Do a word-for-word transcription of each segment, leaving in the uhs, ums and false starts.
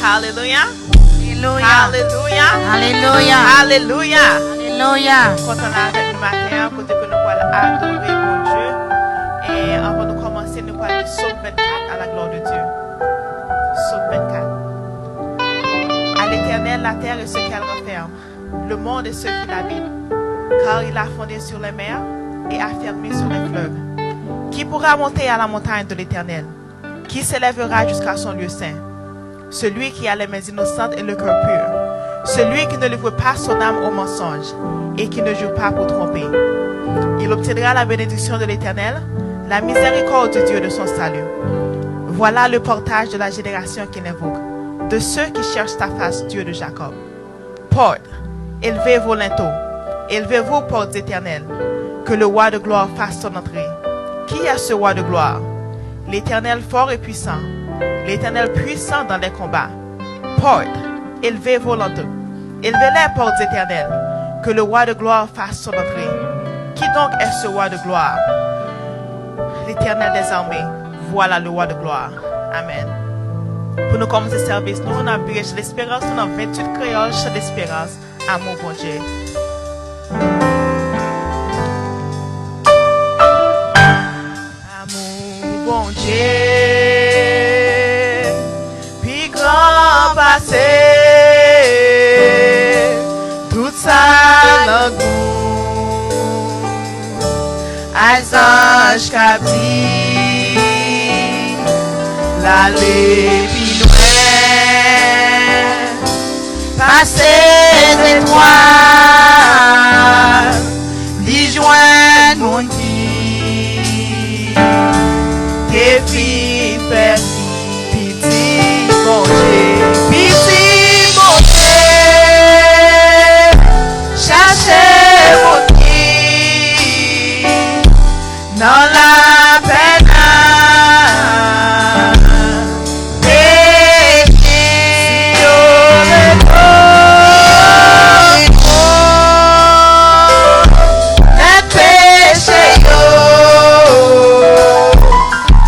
Alelouya. Alelouya. Alelouya. Alelouya. Alelouya. Alelouya. Kontan la avèk nou maten an, kote ke nou pral adore Bondye. E anvan nou kòmanse, nou pral li Sòm vennkat, à la gloire de Dieu. Sòm vennkat. À l'Éternel, la terre et ce qu'elle renferme, le monde et ceux qui l'habitent, car il l'a fondé sur les mers et affermi sur les fleuves. Qui pourra monter à la montagne de l'Éternel? Qui s'élèvera jusqu'à son lieu saint? Celui qui a les mains innocentes et le cœur pur, celui qui ne livre pas son âme au mensonge et qui ne jure pas pour tromper. Il obtiendra la bénédiction de l'Éternel, la miséricorde du Dieu de son salut. Voilà le partage de la génération qui l'invoque, de ceux qui cherchent ta face, Dieu de Jacob. Portes, élevez vos linteaux, élevez-vous, portes éternelles, que le roi de gloire fasse son entrée. Qui est ce roi de gloire? L'Éternel fort et puissant, l'Éternel puissant dans les combats. Portes, élevez vos linteaux, élevez les portes éternelles, que le roi de gloire fasse son entrée. Qui donc est ce roi de gloire? L'Éternel des armées, voilà le roi de gloire. Amèn. Pou nou kòmanse sèvis nou, n ap byen Chant d'Espérance, nou nan venntuit Kreyòl, Chant d'Espérance, Amour Bondye. Amour Bondye pi gran pase tout sa lang moun. Ay zanj k ap di l ale pi lwen pase zetwal, li jwenn moun ki te fin fè Pitit Bondye, Pitit Bondye, chache moun ki nan lapenn nan. Beni si yo rekonèt peche yo.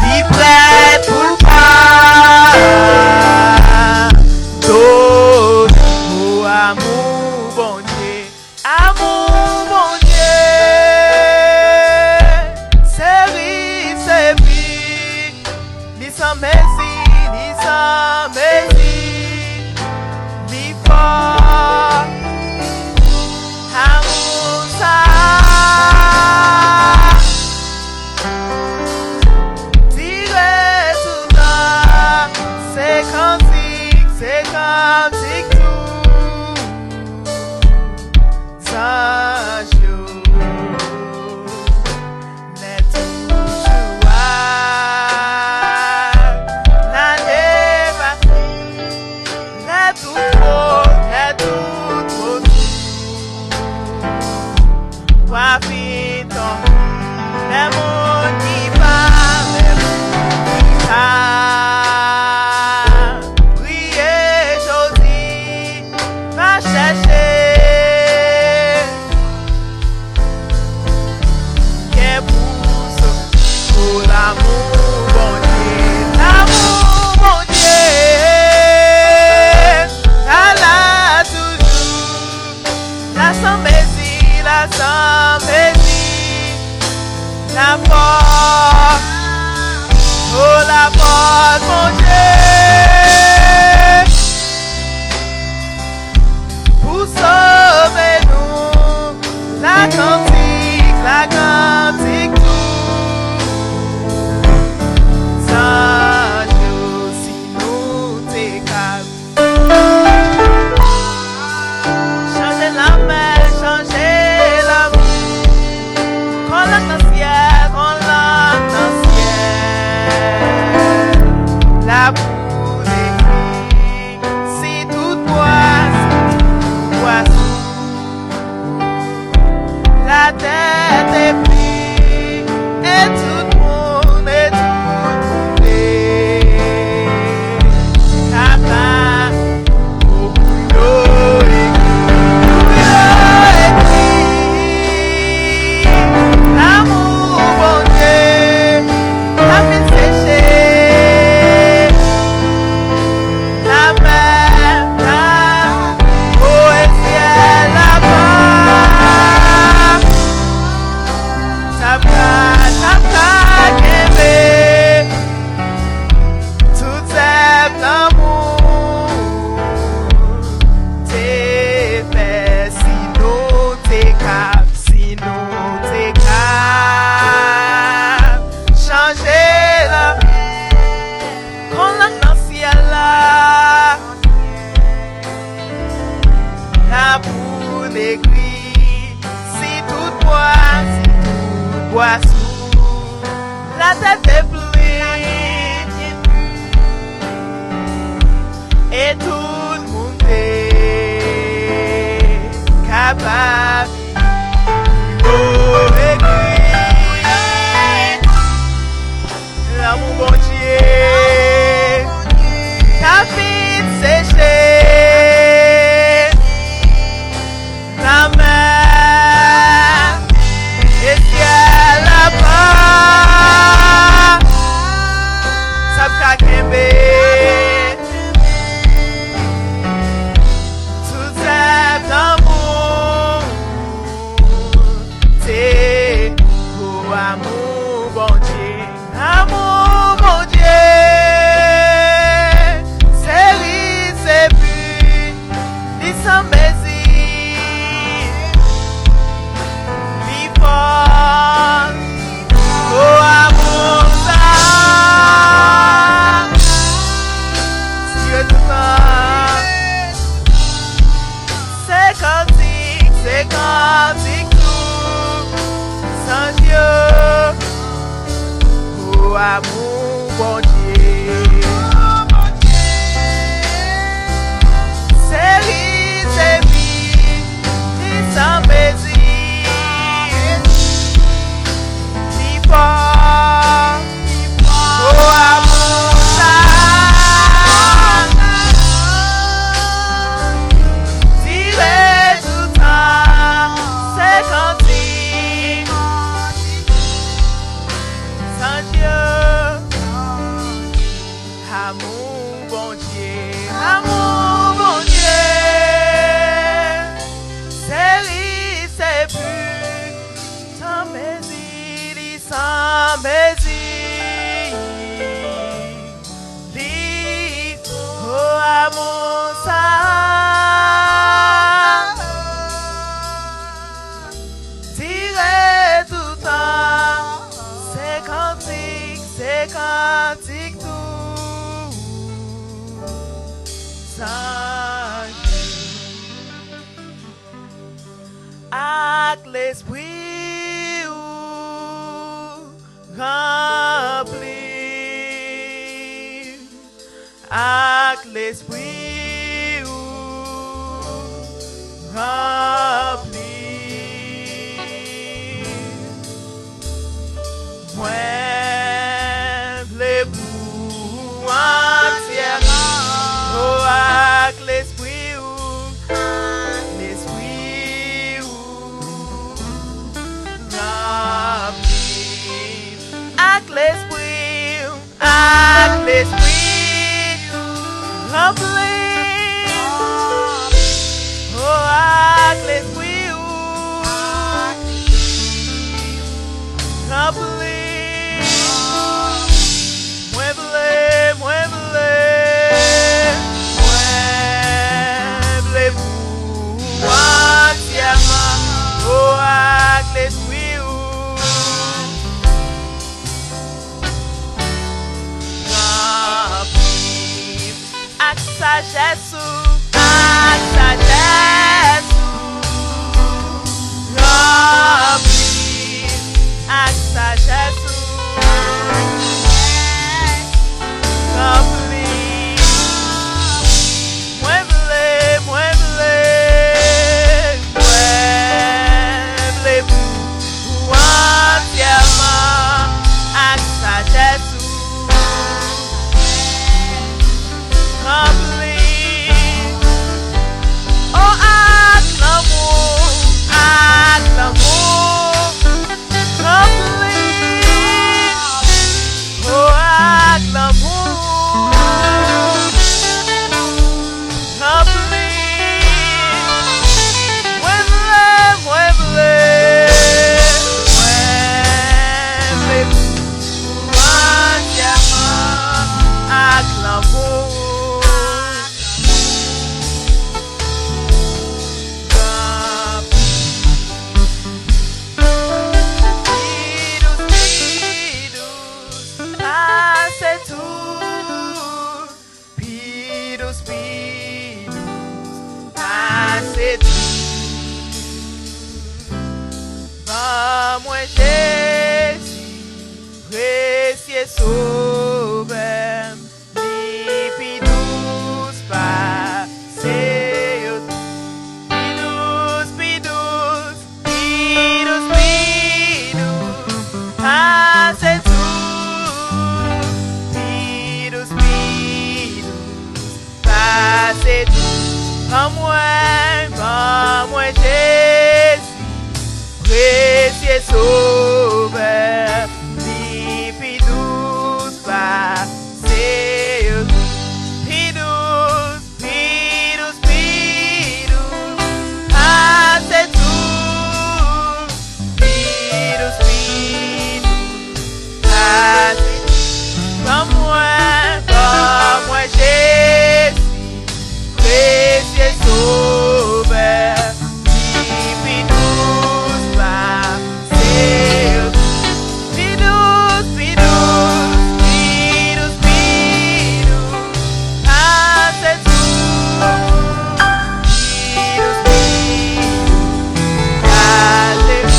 Li prèt pou l padone. O, amou Bondye, amou Bondye, se ri, se ri. Li san mezi, li san mezi, li fò. Amour sa a dire toutan. Se kantik, se kantik tout zanj yo. Lè toujou a lane Pwa sou latè te pli, e tout moun te kapab. Yo ekri lanmou Bondye t ap vin seche lanmè e syèl apa. Sa p ka kenbe tout zèv lanmou, se gwo amou Bondye. Amou Bondye, se li, se pi, li san mezi, li fò. O amou sa, si yo toutan. Se kantik, se kantik tou, zanj yo. O amou Bondye, se li, se li, li san mezi, li fò. O amou sa dire toutan, se kantik zanj yo. Amou Bondye, amou Bondye, se li, se pi, san mezi, li san mezi, li fò. Amou sa dire toutan, se kantik, se kantik tou, zanj yo. Ak Lespri ou ranpli m, ak Lespri ou ranpli m. Mwen vle pou ou antyèman, o, ak Lespri ou, Lespri ou ranpli m, ak Lespri ou, ak Lespri ou ranpli m, o, ak Lespri ou ranpli m. Mwen vle, mwen vle, mwen vle pou ou antyèman, o, ak Lespri ou ranpli m. Ak sajès ou, ak sajès ou ranpli m, ak sajès ou ranpli m. Mwen vle, mwen vle, mwen vle pou ou antyèman, ak sajès ou ranpli m, o, ak lanmou, ak lanmou ranpli m, o, ak lanmou ranpli m. Mwen vle, mwen vle, mwen vle pou ou antyèman, ak lanmou. Pi dous, pi dous pase tout, pi dous, pi dous pase tout. Ban mwen Jezi. Ban mwen, ban mwen Jezi, presye Sovè, li pi dous pase yo tout. Pi dous, pi dous, pi dous pase tout. Pi dous, pi dous pase tout. Ban mwen, ban mwen Jezi, presye Sovè, li pi dous pase yo tout. Pi dous, pi dous, pi dous, pi dous pase tout. Pi dous, pi dous pase tout.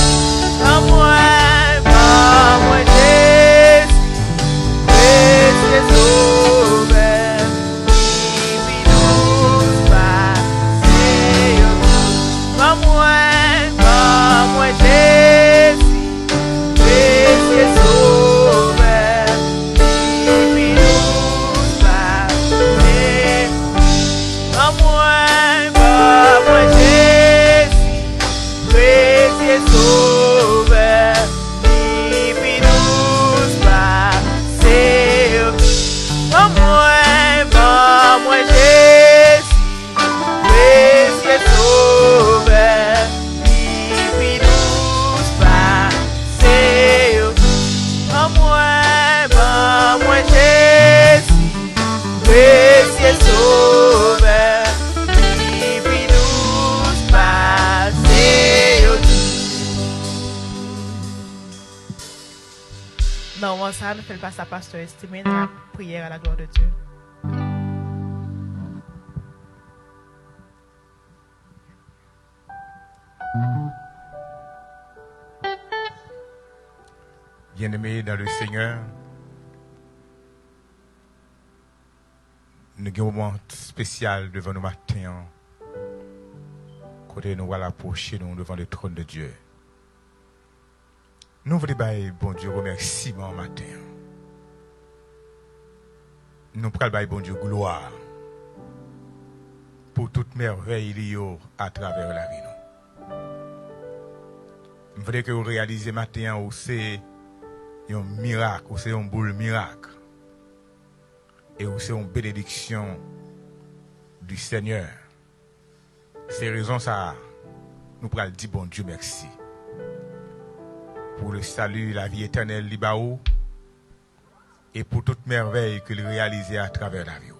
Ban mwen, ban mwen Jezi, presye Sovè, li pi dous pase yo tout. Ban mwen, ban mwen Jezi, presye Sovè, li pi dous pase. Ban mwen, ban mwen Jezi, presye Sovè, li pi dous pase yo tout. Ban mwen, ban mwen Jezi, presye Sovè, li pi dous pase yo tout. Ban mwen, ban mwen Jezi, presye Sovè, li pi dous pase yo tout. Nan moman sa, nou fè l pase a Pastè Estimé nan la prière à la gloire de Dieu. Bien-aimés dans le Seigneur, nou gen yon moman espesyal devan nou maten an, kote nou pral apwoche nou devan le trône de Dieu. Nou vle bay Bondye remèsiman maten an. Nou pral bay Bondye glwa pou tout mèvèy li yo atravè lavi nou. M vle ke w reyalize maten an ou se yon mirak, ou se yon boul mirak. E ou se yon benediksyon du Seigneur. Se rezon sa a, nou pral di Bondye mèsi pou le salut, lavi etènèl li ba ou, e pou tout mèvèy ke li reyalize atravè lavi w.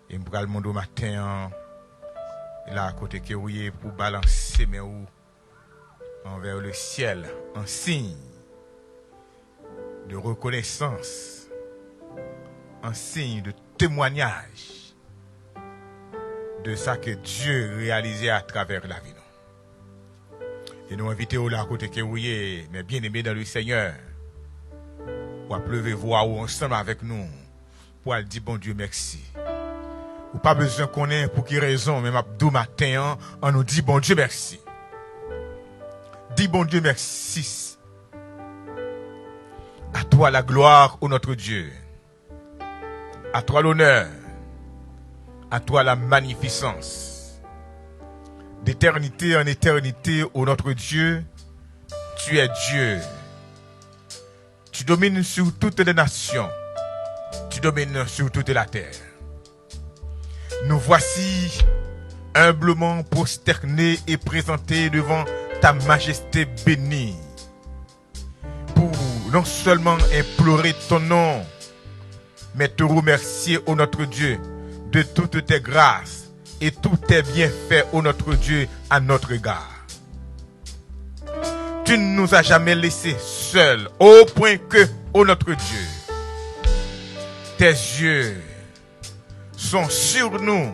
E m pral mande w maten an, la kote ke ou ye, pou balanse men ou envers le ciel, en signe de reconnaissance, en signe de témoignage de sa ke Dye reyalize atravè lavi nou. E nou envite w la kote ke ou ye, mes bien-aimés dans le Seigneur, w ap leve vwa ou ansanm avèk nou pou al di Bondye mèsi. Ou pa bezwen konnen pou ki rezon, men m ap di w maten an, ann nou di Bondye mèsi. Di Bondye mèsi. À toi la gloire, ô notre Dieu. À toi l'honneur. À toi la magnificence. D'éternité en éternité, ô notre Dieu, tu es Dieu. Tu domines sur toutes les nations. Tu domines sur toute la terre. Nous voici humblement prosternés et présentés devant ta majesté bénie, pour non seulement implorer ton nom, mais te remercier, ô notre Dieu, de toutes tes grâces et tous tes bienfaits, ô notre Dieu, à notre égard. Tu ne nous as jamais laissés seuls, au point que, ô notre Dieu, tes yeux sont sur nous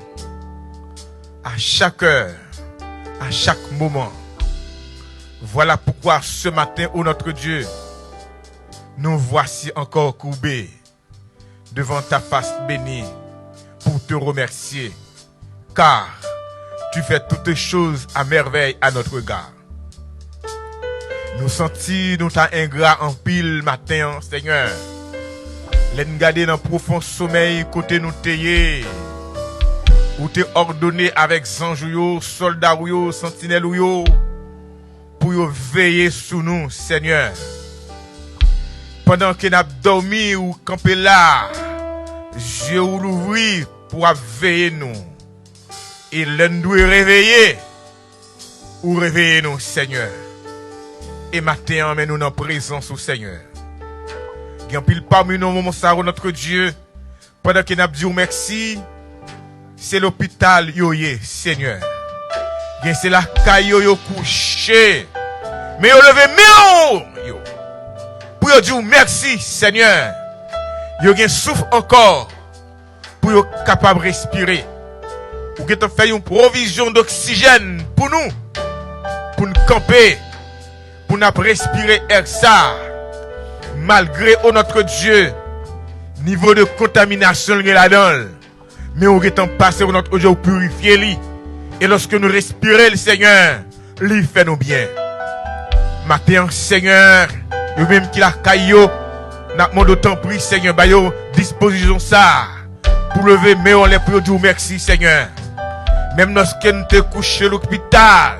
à chaque heure, à chaque moment. Voilà pourquoi ce matin, ô notre Dieu, nous voici encore courbés devant ta face bénie pour te remercier, car tu fais toutes choses à merveille à notre égard. Nou santi nou ta engra anpil maten an, Senyè. Lè n gade nan pwofon somèy kote nou te ye, Ou te òdone avèk zanj ou yo, sòlda ou yo, santinèl ou yo, pou yo veye sou nou, Senyè. Pandan ke n ap dòmi, ou kanpe la, je ou louvri pou ap veye nou. E lè n dwe reveye, ou reveye nou, Senyè. E maten an, men nou nan prezans ou, Senyè. Gen anpil pami nou, moman sa, o notre Dieu, pandan ke n ap di w mèsi, se lopital yo ye, Senyè. Gen se lakay yo, yo kouche. Men yo leve men yo pou yo di w mèsi, Senyè. Yo gen souf ankò pou yo kapab respire. Ou gentan fè yon pwovizyon doksijèn pou nou, pou n kanpe, pou n ap respire è sa, malgre, o notre Dieu, nivo de kontaminasyon l gen ladan l. Men ou gentan pase, o notre Dieu, ou pirifye li. E lòske nou respire l, Senyè, li fè nou byen. Maten an, Senyè, yo menm ki lakay yo, n ap mande w tanpri, Senyè, ba yo dispozisyon sa a, pou leve men yo anlè pou yo di w mèsi, Senyè. Menm lòske n te kouche lopital,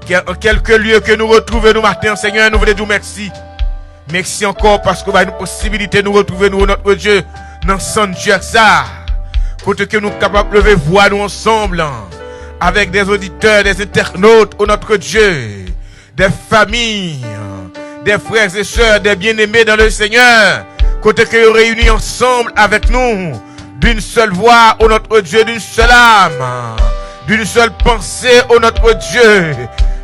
kè-, an kèlke lye ke nou retwouve nou maten an, Senyè, nou vle di w mèsi. Mèsi ankò paske w bay nou posibilite nou retwouve nou, o notre Dieu, nan santyè sa, kote ke nou kapab leve vwa nou ansanm avèk des auditeurs, des internautes, o notre Dieu, des familles, des frères et sœurs, des bien-aimés dans le Seigneur, kote ke yo reyini ansanm avèk nou d'une seule voix, ô notre Dieu, d'une seule âme, d'une seule pensée, ô notre Dieu,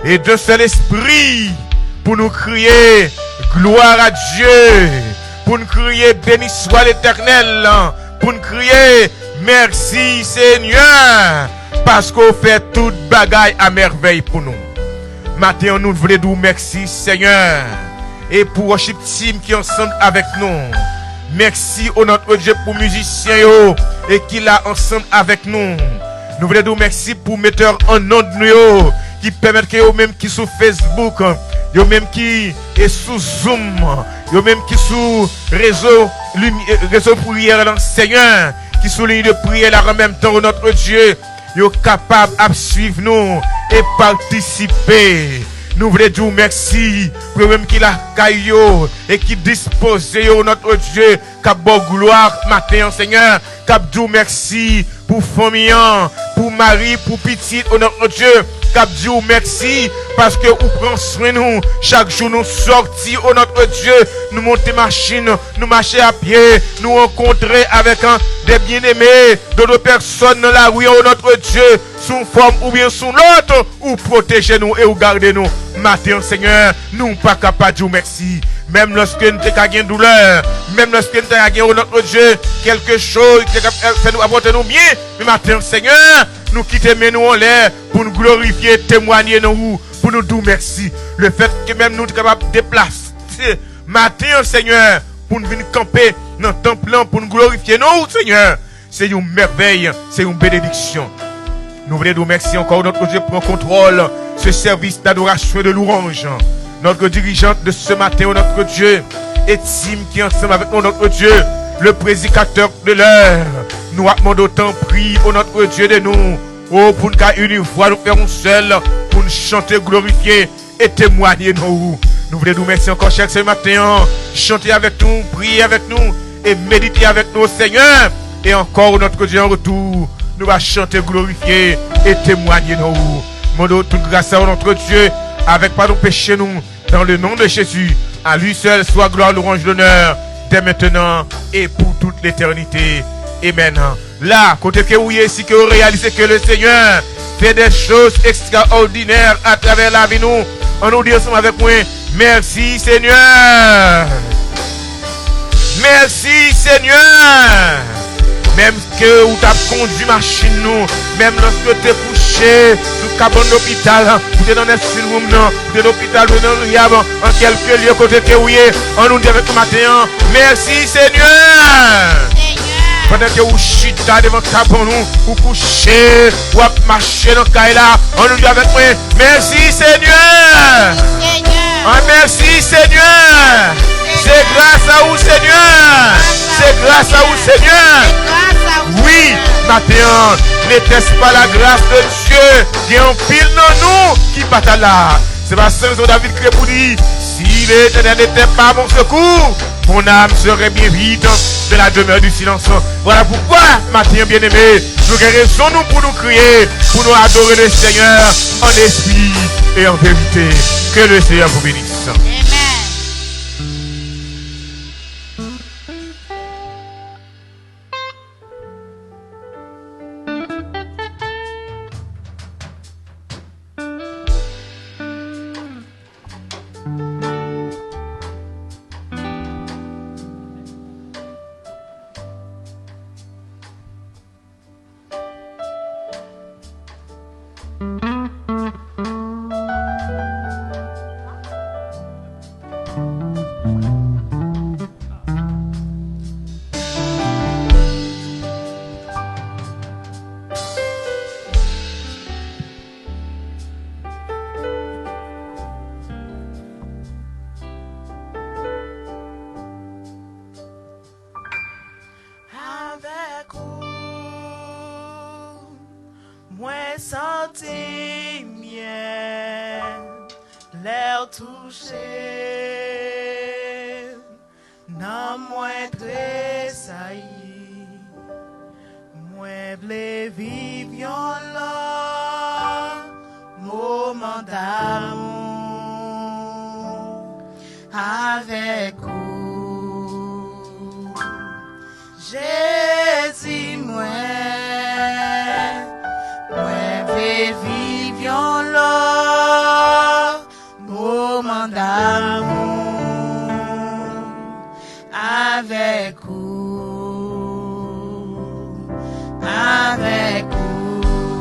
et d'un seul esprit, pou nou kriye gloire à Dieu, pou nou kriye béni soit l'Éternel, pou nou kriye mèsi Senyè, paske w fè tout bagay a mèvèy pou nou. Maten an, nou vle di w mèsi, Senyè, e pou worship team ki ansanm avèk nou. Mèsi, o notre Dieu, pou mizisyen yo e ki la ansanm avèk nou. Nou vle di w mèsi pou metteur en onde nou yo, ki pèmèt ke yo menm ki sou Facebook, yo menm ki e sou Zoom, yo menm ki sou rezo, limi-, rezo priyè la, Senyè, ki sou liy de priyè la, an menm tan, o notre Dieu, yo kapab ap swiv nou e patisipe. Nou vle di w mèsi pou yo menm ki lakay yo e ki dispoze yo, notre Dieu, k ap ba w glwa maten an, Senyè, k ap di w mèsi pou fanmi an, pou mari, pou pitit, o notre Dieu, k ap di w mèsi paske ou pran swen nou. Chak jou nou sòti, o notre Dieu, nou monte machin, nou mache a pye, nou rankontre avèk, an, des bien-aimés, d'autres personnes nan lari, o notre Dieu, sou yon fòm oubyen sou lòt, ou pwoteje nou e ou gade nou. Maten an, Senyè, nou pa ka pa di w mèsi. Menm lòske n te ka gen doulè, menm lòske n te ka gen, o notre Dieu, kèlke choz ki te ka fè, fè nou, apòte nou byen, men maten an, Senyè, nou kite men nou anlè pou n glorifye, temwaye nan ou, pou nou di w mèsi. Le fèt ke menm nou te kapab deplase maten an, Senyè, pou n vin kanpe nan tanp lan, pou n glorifye non ou, Senyè, se yon mèvèy, se yon benediksyon. Nou vle di w mèsi ankò, notre Dieu, pran kontwòl ce service d'adoration et de louange. Notre dirigeante de ce matin, o notre Dieu, e team ki ansanm avèk nou, notre Dieu, le prédicateur de l'heure. Nou ap mande w tanpri, o notre Dieu, de nou, o, pou n ka ini vwa nou fè yon sèl, pou n chante, glorifye e temwaye non ou. Nou vle di w mèsi ankò chak se maten an. Chante avèk nou, priye avèk nou e medite avèk nou, Senyè. E ankò, notre Dieu, an retou, nou va chante, glorifye e temwaye non ou. Mande w tout gras sa, o notre Dieu, avèk padon peche nou, dans le nom de Jésus. À lui seul soit gloire, louange, l'honneur, dès maintenant et pour toute l'éternité. Amen. La, kote ke ou ye, si ke ou reyalize ke le Senyè fè des choses extraordinaires atravè lavi nou, ann nou di ansanm avèk mwen, mèsi Senyè. Mèsi Senyè. Menm ke ou t ap kondui machin nou, menm lòske w te kouche sou kabann lopital, ou te nan nursing room nan, ou te lopital, ou te nan rehab, an kèlke lye kote ke ou ye, ann nou di avèk nou maten an, mèsi Senyè. Pandan ke ou chita devan kabann ou, ou kouche, w ap mache nan kay la, ann nou di avèk mwen, mèsi Senyè. An, mèsi Senyè. Se gras a ou, Senyè. Se gras a ou, Senyè. Wi, m Maten an, n'était-ce pas la grâce de Dieu? Gen anpil nan nou ki pa ta la. Se pa Senm David kriye pou li, si l'Éternel n'était pas mon secours, mon âme serait bien vite dans la demeure du silence. Voilà pourquoi, maten an, byeneme, nou gen rezon nou pou nou kriye, pou nou adore le Seigneur en esprit et en vérité. Que le Seigneur vous bénisse. Amen. Avèk ou, mwen santi m byen. Lè w touche m, nanm mwen tresayi. Mwen vle viv yon lòt moman damou avèk ou. Jezi mwen, mwen vle viv yon lòt moman damou avèk ou, avèk ou.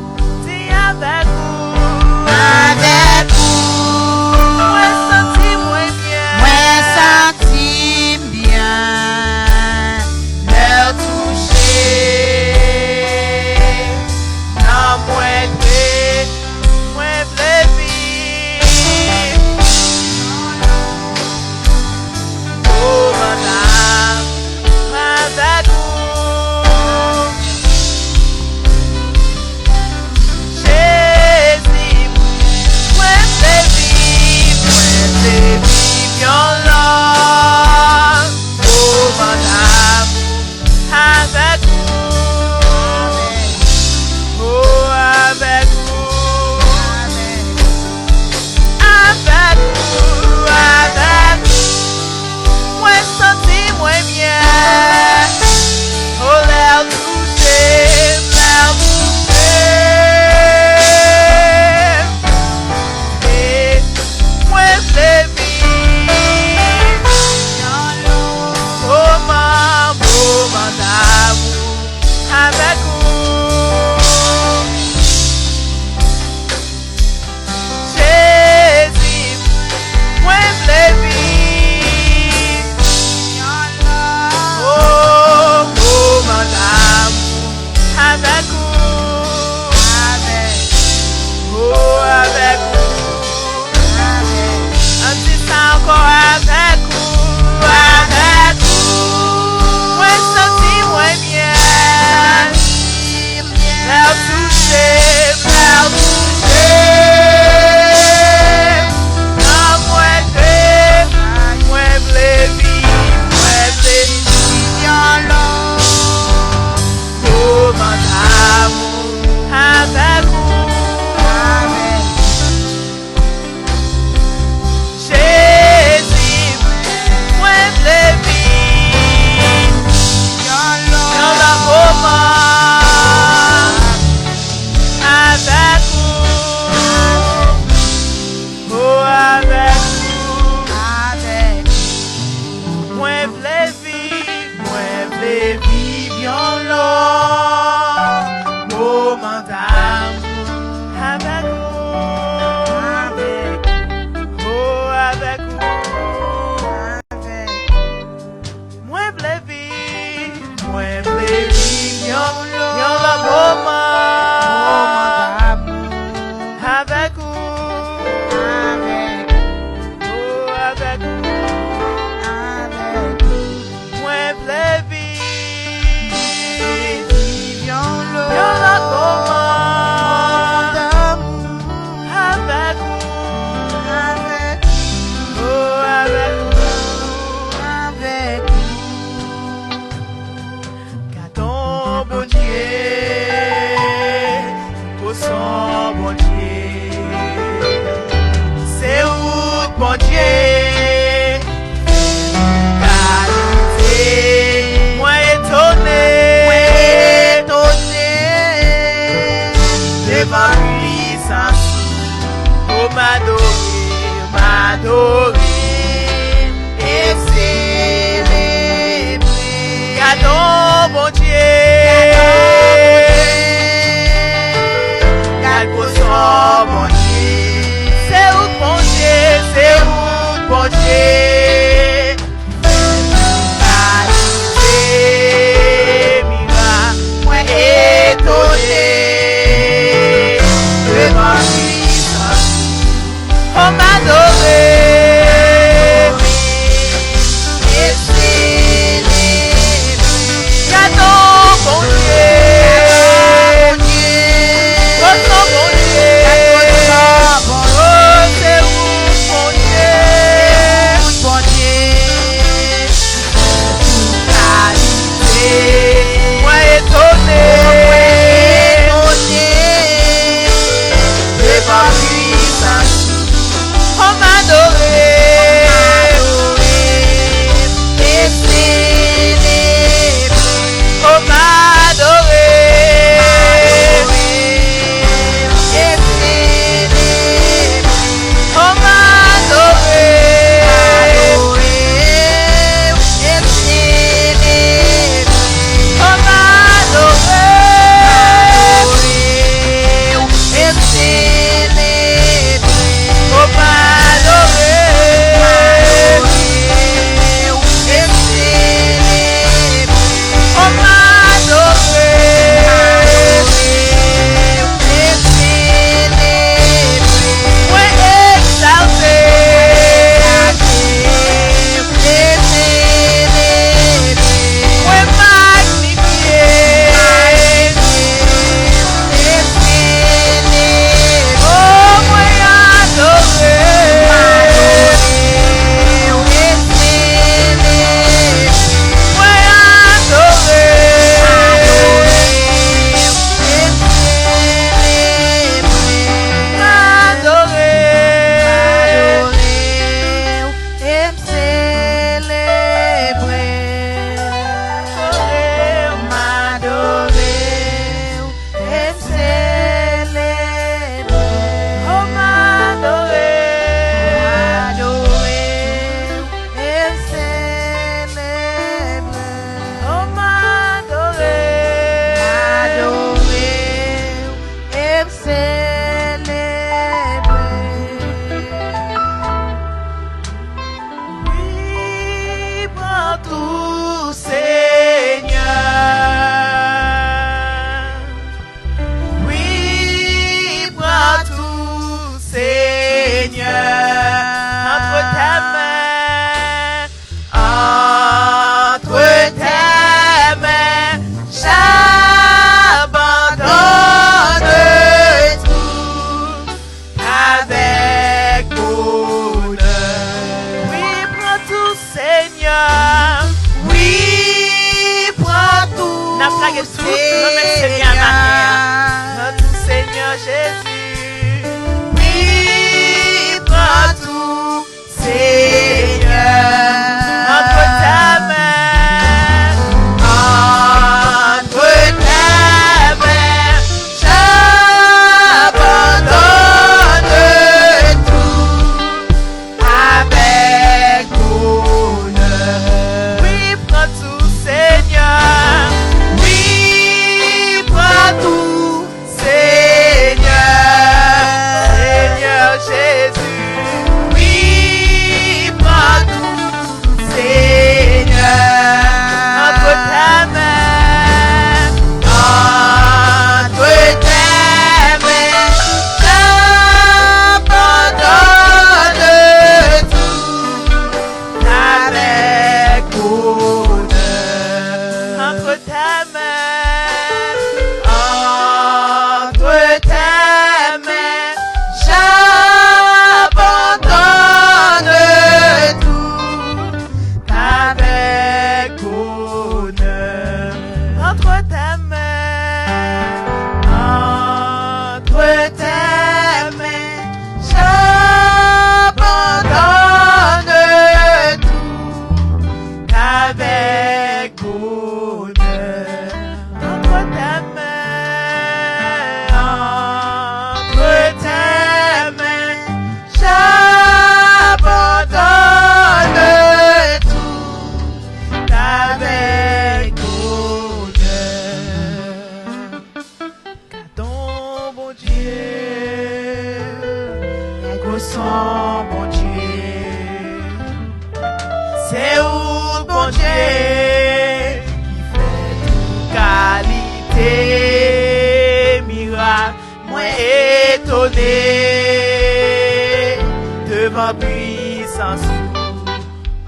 Ou son Bondye, se ou k Bondye. Kalite, mwen etone, mwen etone devan pwisans ou. O m adore, m adore e selebre. Gad on Bondye, gad on Bondye. Gad gwo son Bondye. Se ou k Bondye, se ou k Bondye. Mwen etone devan pwisans ou. O m adore, Etone devan pwisans ou.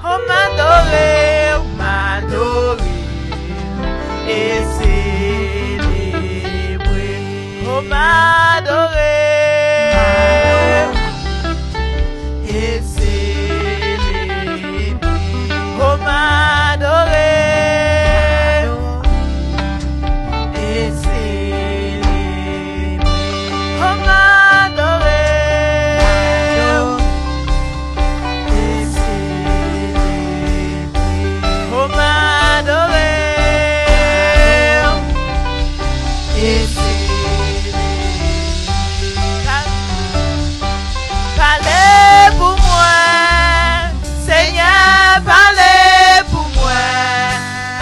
Oh, m adore w, m adore w e selebre. Oh, m adore w e selebre. Oh, m adore w e selebre. Oh, m adore w e selebre. Oh, m adore w e selebre. Pale pou mwen, Senyè, pale pou mwen.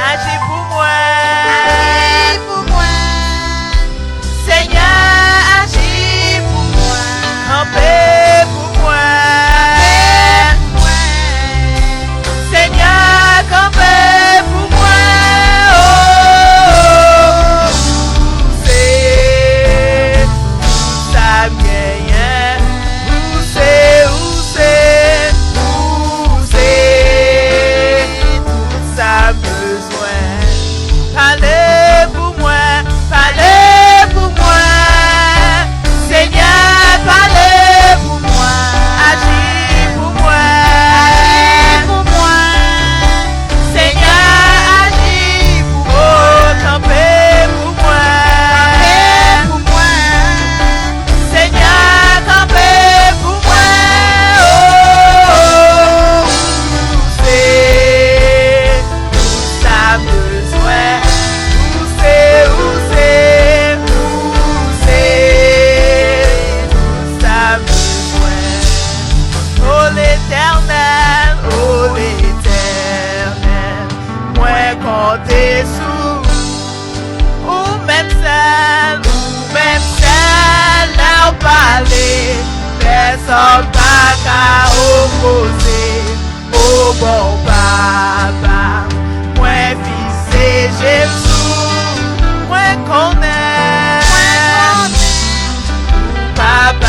Aji pou mwen. Aji pou mwen. Senyè, aji pou mwen. Kanpe pou mwen. Kanpe pou mwen. Senyè, kanpe pou mwen. Oh, ou se tout sa m genyen. Ou se, ou se, ou se tout sa m bezwen. Pale pou mwen, pale pou mwen. Senyè, pale pou mwen. Aji pou mwen. Aji pou mwen. Senyè, aji pou mwen. Kanpe pou mwen. Kanpe pou mwen. Senyè, kanpe pou mwen. Oh, ou se tout sa m bezwen. Ou se, ou se, ou se tout sa m bezwen. O Letènèl, o Letènèl, mwen konte sou ou menm sèl, ou menm sèl. Lè w pale, pèsòn pa ka opoze. O bon Papa, mwen fikse je m sou ou, mwen konnen ou p ap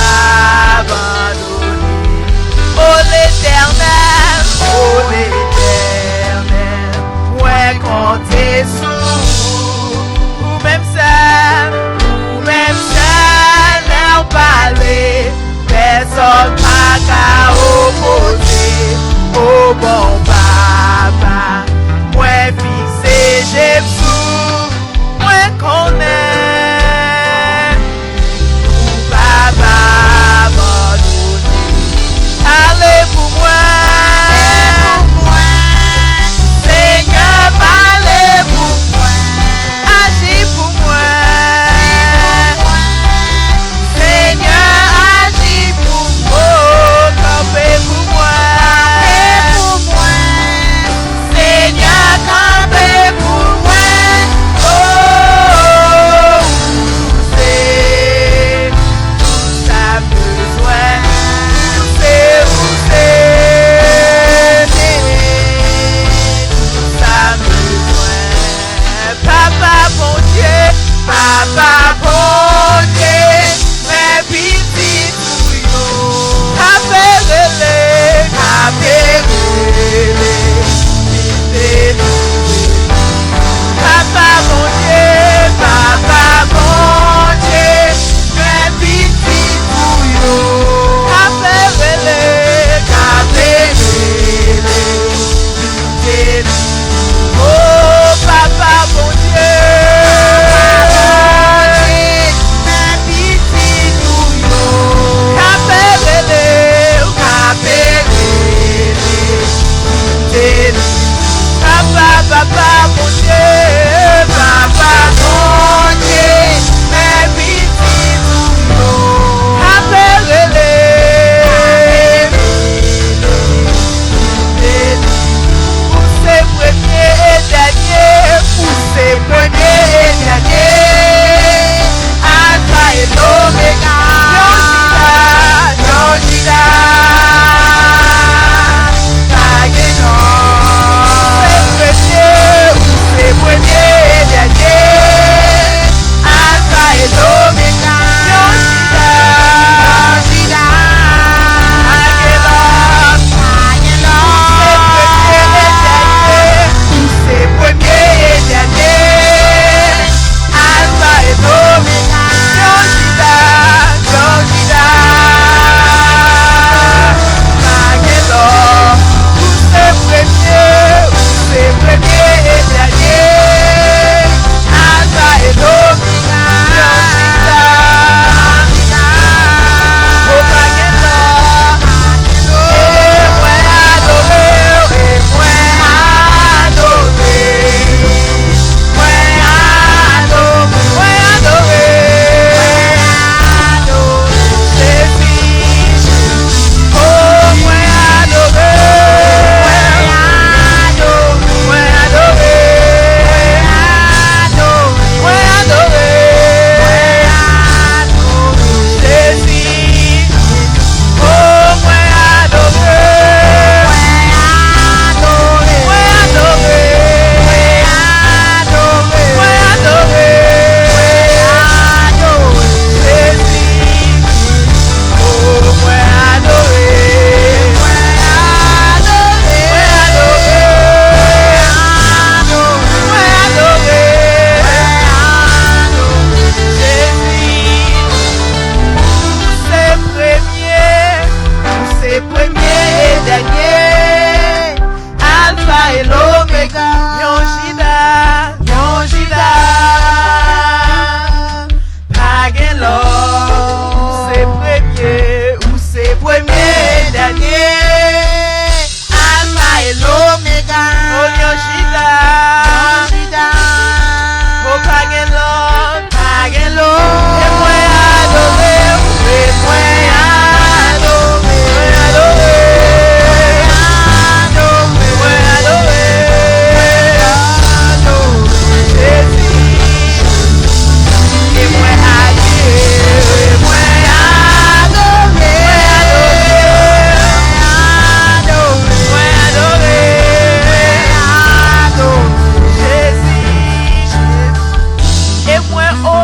abandone. O Letènèl, o Letènèl, mwen konte sou ou, ou menm sèl, ou menm sèl. Lè w pale, pèsòn pa ka opoze. O bon Papa, mwen fikse je m sou ou, mwen konnen ou p ap abandone. Pale pou mwen. Pale pou mwen. Senyè, pale pou mwen. Aji pou mwen. Senyè, aji pou mwen. Kanpe pou mwen. Kanpe pou mwen. Senyè, kanpe pou mwen.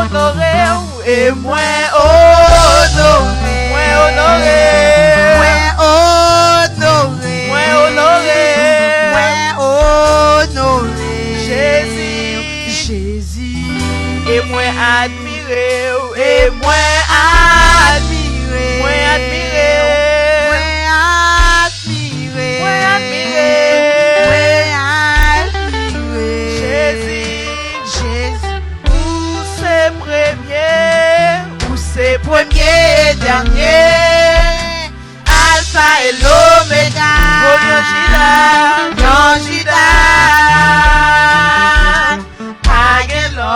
Onore w e mwen onore. Mwen onore. Mwen onore. Mwen onore. Mwen onore. Jezi. Jezi. E mwen admire w. E mwen admire. Mwen admire w. Mwen admire. Mwen admire. Mwen admire. Jezi. Jezi. Ou se premye, ou se premye e dènye. Alfa e Lomega. Ou yon Jida, yon Jida. Pa gen lòt.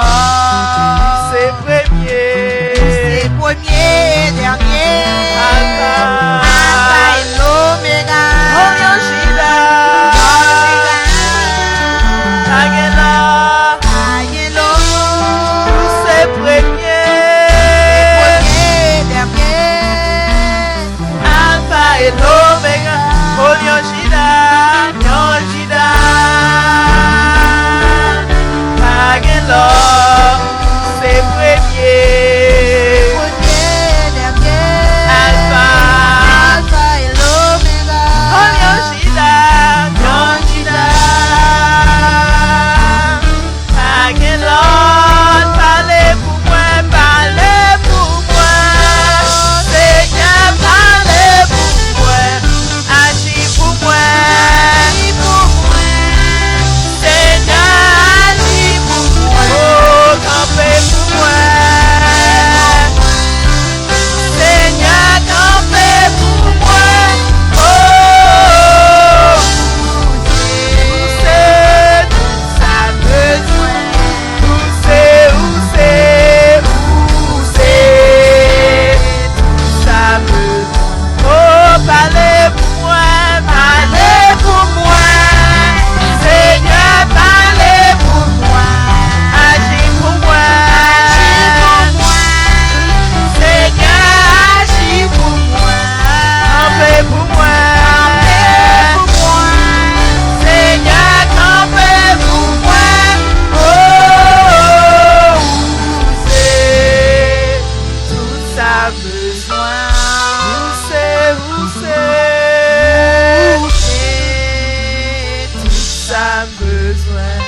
Ou se premye. Ou se premye e dènye. Alfa. Alfa e Lomega. Ou yon Jida. Yon Jida. Pa gen lòt. Pa gen lòt. Ou se premye. Ou se premye e dènye. Alfa e Lomega. Ou yon Jida. Yon Jida. Pa gen lòt. Se premye. Premye, dènye. Alfa. Alfa e Lomega. Ou yon Jida. Yon Jida. Pa gen lòt, pale pou mwen, pale pou mwen. Senyè, pale pou mwen, aji pou mwen. Aji pou mwen. Senyè, aji pou mwen. O, kanpe pou mwen. Senyè, kanpe pou mwen. O, ou se tout sa m bezwen. Ou se, ou se, ou se tout sa m bezwen. O, pale pou mwen, pale pou mwen. Senyè, pale pou mwen. Aji pou mwen. Aji pou mwen. Senyè, aji pou mwen. Kanpe pou mwen. Kanpe pou mwen. Senyè, kanpe pou mwen. O, ou se tout sa m bezwen. Ou se, ou se, ou se tout sa m bezwen.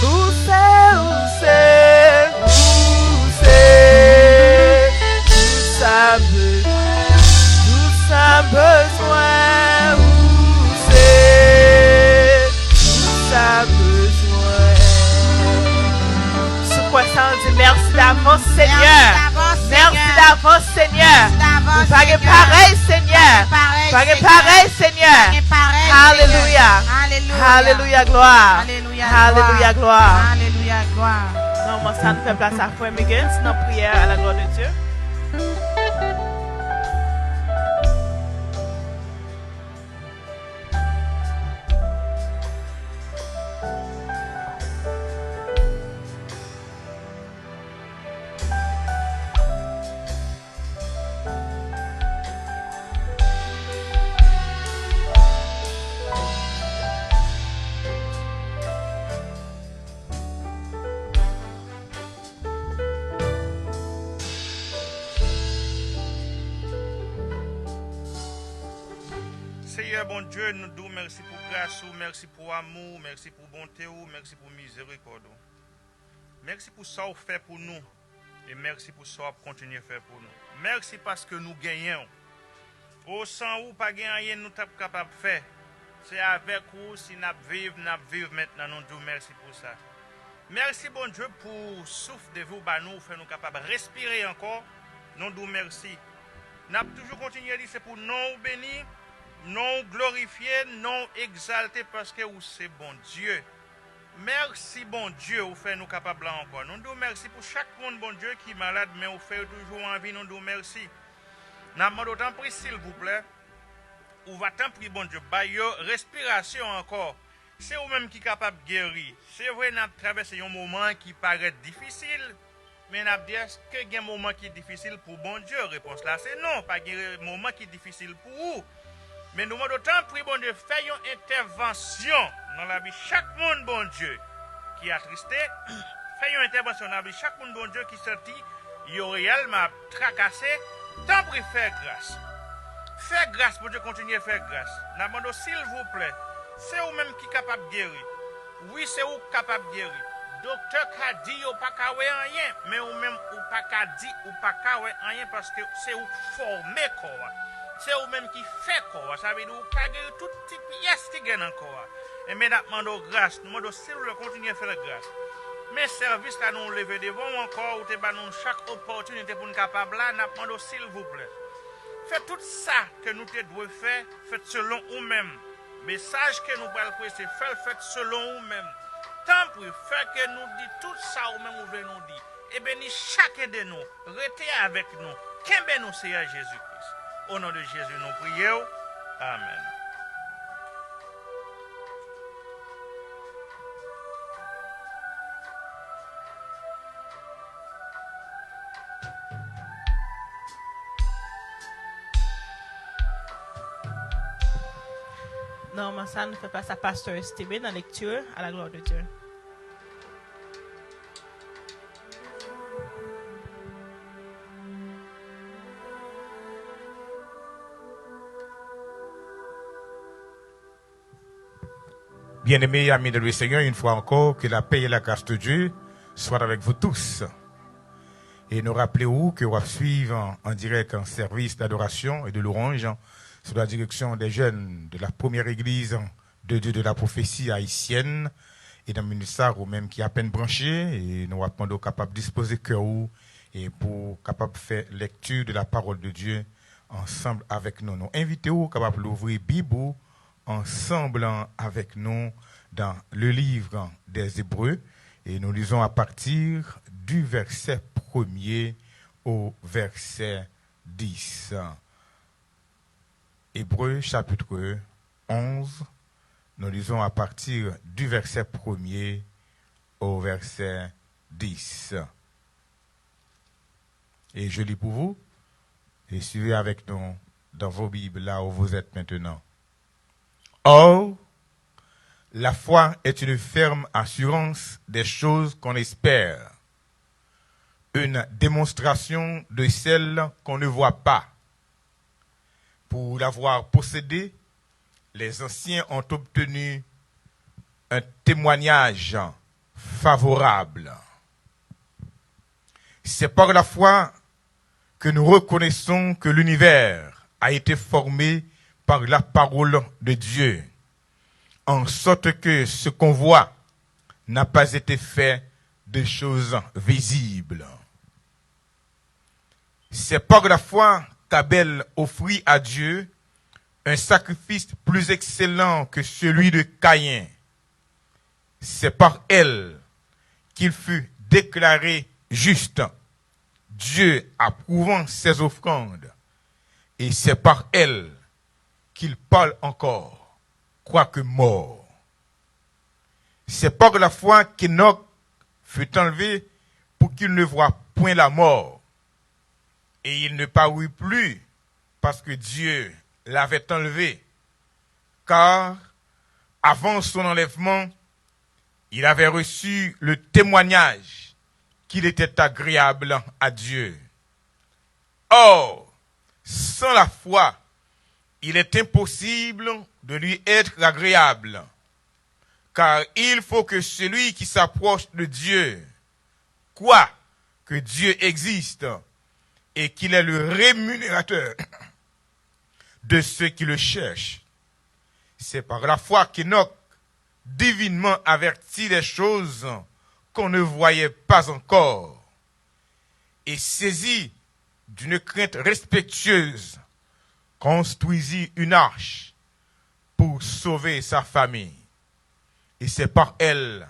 Ou se, ou se, ou se tout sa m bezwen. Tout sa m bezwen. Ou se tout sa m bezwen. Si w kwè sa, ann di mèsi davans, Senyè. Mèsi davans, Senyè. Mèsi davans, Senyè. Mèsi davans, Senyè. Ou pa gen parèy, Senyè. Pa gen parèy, Senyè. Pa gen parèy, Senyè. Alelouya. Alelouya. Alelouya, glwa. Alelouya, glwa. Alelouya, glwa. Nan moman sa, nou fè plas a frè Miggins nan priyè à la gloire de Dieu. Seyè Bondye, nou di w mèsi pou gras ou, mèsi pou amou w, mèsi pou bonte w, mèsi pou mizerikòd ou. Mèsi pou sa w fè pou nou. E mèsi pou sa w ap kontinye fè pou nou. Mèsi paske nou genyen w. O, san ou, pa gen anyen nou t ap kapab fè. Se avèk ou, si n ap viv, n ap viv mentnan. Nou di w mèsi pou sa. Mèsi, Bondye, pou souf de vi w ba nou, ou fè nou kapab respire ankò. Nou di w mèsi. N ap toujou kontinye di se pou non w beni, non w glorifye, non w egzalte, paske ou se Bondye. Mèsi, Bondye, ou fè nou kapab la ankò. Nou di w mèsi pou chak moun, Bondye, ki malad, men ou fè yo toujou anvi, nou di w mèsi. N ap mande w, tanpri, silvouplè, ou va, tanpri, Bondye, bay yo respirasyon ankò. Se ou menm ki kapab geri. Se vre, n ap travèse yon moman ki parèt difisil, men n ap di, èske gen moman ki difisil pou Bondye? Repons la se non, pa gen re-, moman ki difisil pou ou. Men nou mande w, tanpri, Bondye, fè yon entèvansyon nan lavi chak moun, Bondye, ki atriste, Fè yon entèvansyon nan vi chak moun Bondye ki santi yo reyèlman ap trakase, tanpri fè gras. Fè gras, Bondye kontinye fè gras. N ap mande w silvouplè, se ou menm ki kapab geri. Wi, se ou k kapab geri. Doktè ka di yo pa ka wè anyen, men ou menm ou pa ka di ou pa ka wè anyen paske se ou k fòme kò a. Se ou menm ki fè kò a. Sa vle di ou ka geri tout ti pyès ki gen nan kò a. Enben, n ap mande w gras. Nou mande w silvouplè kontinye fè l gras. Men sèvis la nou leve devan w ankò, ou te ba nou chak opòtinite pou n kapab la, n ap mande w silvouplè. Fè tout sa ke nou te dwe fè, fèt selon ou menm. Mesaj ke nou pral preche, fè l fèt selon ou menm. Tanpri, fè ke nou di tout sa ou menm ou vle nou di. E beni chaken de nou. Rete avèk nou. Kenbe nou, Seyè Jezi Kris. O non de Jezi, nou priye w. Amèn. Nan moman sa, nou fè plas a Pastor Esteban nan lecture à la gloire de Dieu. Bien-aimés, amis dans le Seigneur, une fois encore, que la paix et la grâce de Dieu soient avec vous tous. E nou raple ou ke w ap swiv an, an dirèk an sèvis d'adorasyon e de louwanj sou la direksyon des jeunes de la première église de Dieu de la prophétie haïtienne. E nan minit sa, ou menm ki apèn branche, e nou ap mande w kapab dispoze kè ou e pou w kapab fè lecture de la parole de Dieu ansanm avèk nou. Nou envite w kapab louvri Bib ou ansanm avèk nou dans le livre des Hébreux et nous lisons à partir du verset premier au verset dix. Hébreux chapitre onze, nous lisons à partir du verset premier au verset dix. Et je lis pour vous, et suivez avec nous dans vos Bibles, là où vous êtes maintenant. Or, la foi est une ferme assurance des choses qu'on espère, une démonstration de celles qu'on ne voit pas. Pour l'avoir possédée, les anciens ont obtenu un témoignage favorable. C'est par la foi que nous reconnaissons que l'univers a été formé par la parole de Dieu, en sorte que ce qu'on voit n'a pas été fait de choses visibles. C'est par la foi qu'Abel offrit à Dieu un sacrifice plus excellent que celui de Caïn. C'est par elle qu'il fut déclaré juste, Dieu approuvant ses offrandes. Et c'est par elle qu'il parle encore, quoique mort. C'est par la foi qu'Enoch fut enlevé pour qu'il ne voie point la mort. Et il ne parut plus parce que Dieu l'avait enlevé. Car avant son enlèvement, il avait reçu le témoignage qu'il était agréable à Dieu. Or, sans la foi, il est impossible de lui être agréable, car il faut que celui qui s'approche de Dieu croit que Dieu existe et qu'il est le rémunérateur de ceux qui le cherchent. C'est par la foi qu'Enoch, divinement averti des choses qu'on ne voyait pas encore, et saisi d'une crainte respectueuse, construisit une arche pour sauver sa famille. Et c'est par elle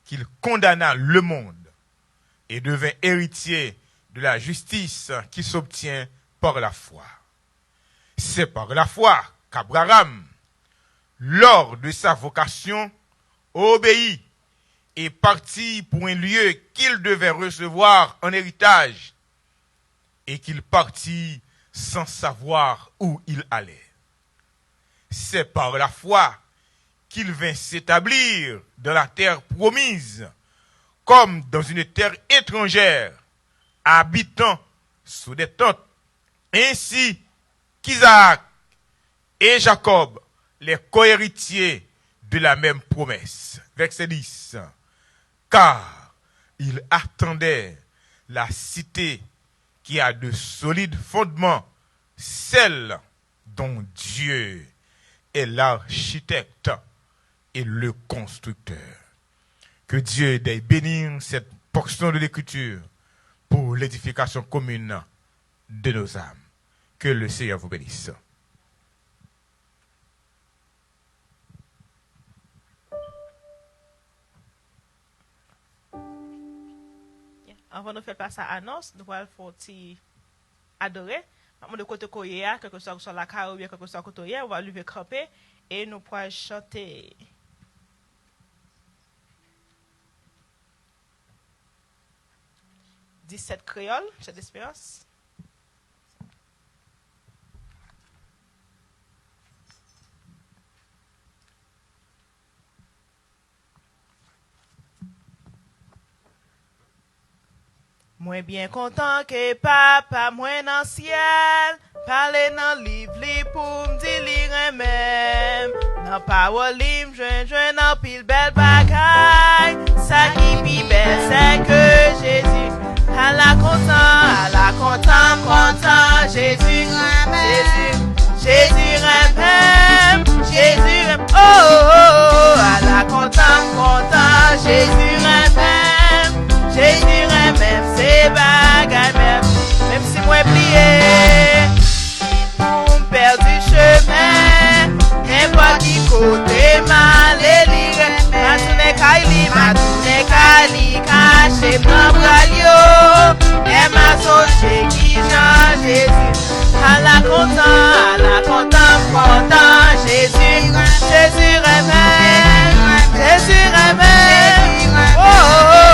qu'il condamna le monde et devint héritier de la justice qui s'obtient par la foi. C'est par la foi qu'Abraham, lors de sa vocation, obéit et partit pour un lieu qu'il devait recevoir en héritage, et qu'il partit sans savoir où il allait. C'est par la foi qu'il vint s'établir dans la terre promise, comme dans une terre étrangère, habitant sous des tentes, ainsi qu'Isaac et Jacob, les cohéritiers de la même promesse. Verset dix. Car ils attendaient la cité qui a de solides fondements, celle dont Dieu est l'architecte et le constructeur. Que Dieu daigne bénir cette portion de l'Écriture pour l'édification commune de nos âmes. Que le Seigneur vous bénisse. Anvan nou fè plas a anons, nou pral fè yon ti adore. M ap mande kote ke w ye a, kèlkeswa ke w swa lakay ou oubyen kèlkeswa kote w ye, ou va leve kanpe e nou pral chante. Disèt kreyòl, Chant d'Espérance. Mwen byen kontan ke Papa mwen nan syèl pale nan liv li pou m di li renmen m. Nan pawòl li m jwenn, jwenn anpil bèl bagay. Sa ki pi bèl, se ke Jezi. Ala kontan, ala kontan, kontan, Jezi, Jezi, Jezi renmen m, Jezi renmen m, oh, oh, oh, ala kontan, kontan, Jezi renmen m, Jezi renmen m, se bagay mèveye. Menm si mwen bliye, pou m pèdi chemen, nenpòt ki kote m ale, li renmen m. M a tounen kay li, m a tounen kay li, kache m nan bra l yo. Lè m a sonje kijan Jezi. Ala kontan, ala kontan, m kontan, Jezi, Jezi renmen, Jezi renmen. Oh, oh, oh.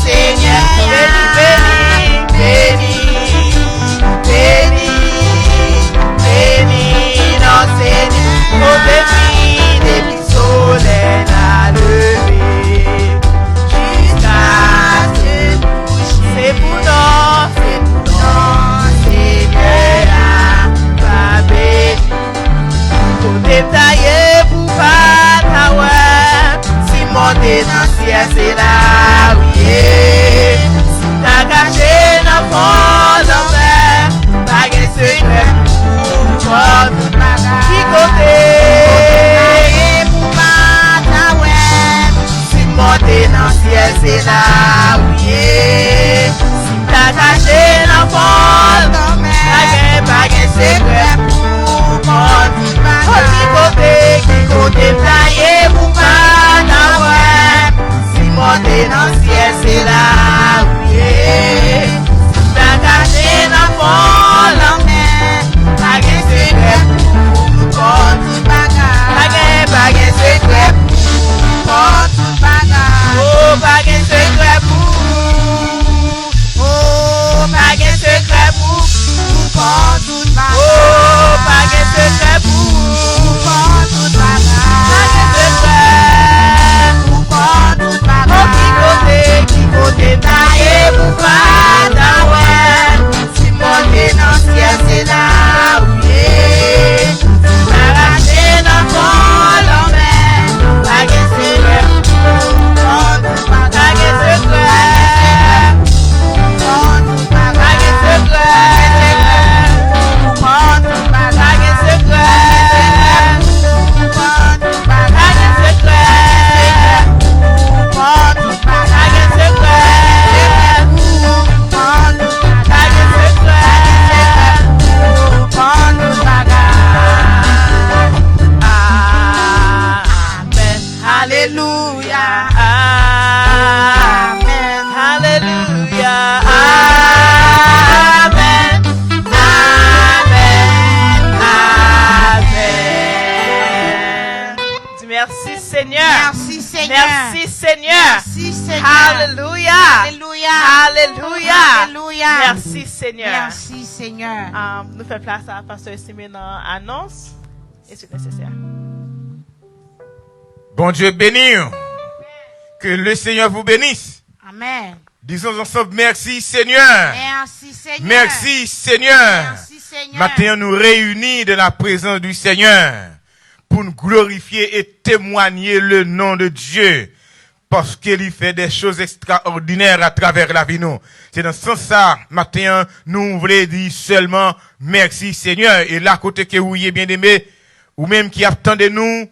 Senyè, beni, beni, beni, beni, beni non Senyè. O beni depi solèy la leve jiska se kouche. Se pou non, se pou non Senyè a pa beni. Kote m ta ye pou pa ta wè m? Si m monte nan syèl, se la ou ye. Si m ta kache nan fon lanmè, pa gen sekrè pou ou, ou konn tout bagay. Ki kote? Kote m ta ye pou pa ta wè m? Si m monte nan syèl, se la ou ye. Si m ta kache nan fon lanmè, pa gen, pa gen sekrè pou ou konn tout bagay. Ki kote, ki kote m ta ye pou pa ta wè m? Si m monte nan syèl, se la ou ye. Si m ta kache nan fon lanmè, pa gen sekrè pou ou konn tout bagay. Pa gen, pa gen sekrè pou ou konn tout bagay. Oh, pa gen sekrè pou ou. Oh, pa gen sekrè pou ou konn tout bagay. Oh, pa gen sekrè pou ou konn tout bagay. Pa gen sekrè pou ou konn tout bagay. Oh, ki kote, ki kote m ta ye pou pa ta wè m? Si m monte nan syèl, se la ou ye. Si m ta kache nan fon lanmè, pa gen sekrè pou ou konn tout bagay. Pa gen sekrè. Pa gen sekrè. Pa gen sekrè. Pa gen sekrè. Pa gen sekrè. Pa gen sekrè. Amèn. Alelouya. Amèn. Alelouya. Amèn. Amèn. Amèn. Di mèsi, Senyè. Mèsi, Senyè. Mèsi, Senyè. Mèsi, Senyè. Alelouya. Alelouya. Alelouya. Alelouya. Mèsi, Senyè. Mèsi, Senyè. Ah, nou fè plas a Pastè Estimé nan anons. E si nesesè. Bon Dieu bénisse. Que le Seigneur vous bénisse. Amen. Disons ensemble, merci Seigneur. Merci Seigneur. Merci Seigneur. Merci Seigneur. Maten an, nou reyini de la prezans di Senyè pou n glorifye e temwanye le non de Dye, paske li fè de choz ekstraòdinè atravè lavi nou. Se nan sans sa, maten an, nou vle di sèlman, mèsi Senyè. E la kote ke ou ye, byeneme, ou menm ki ap tande nou,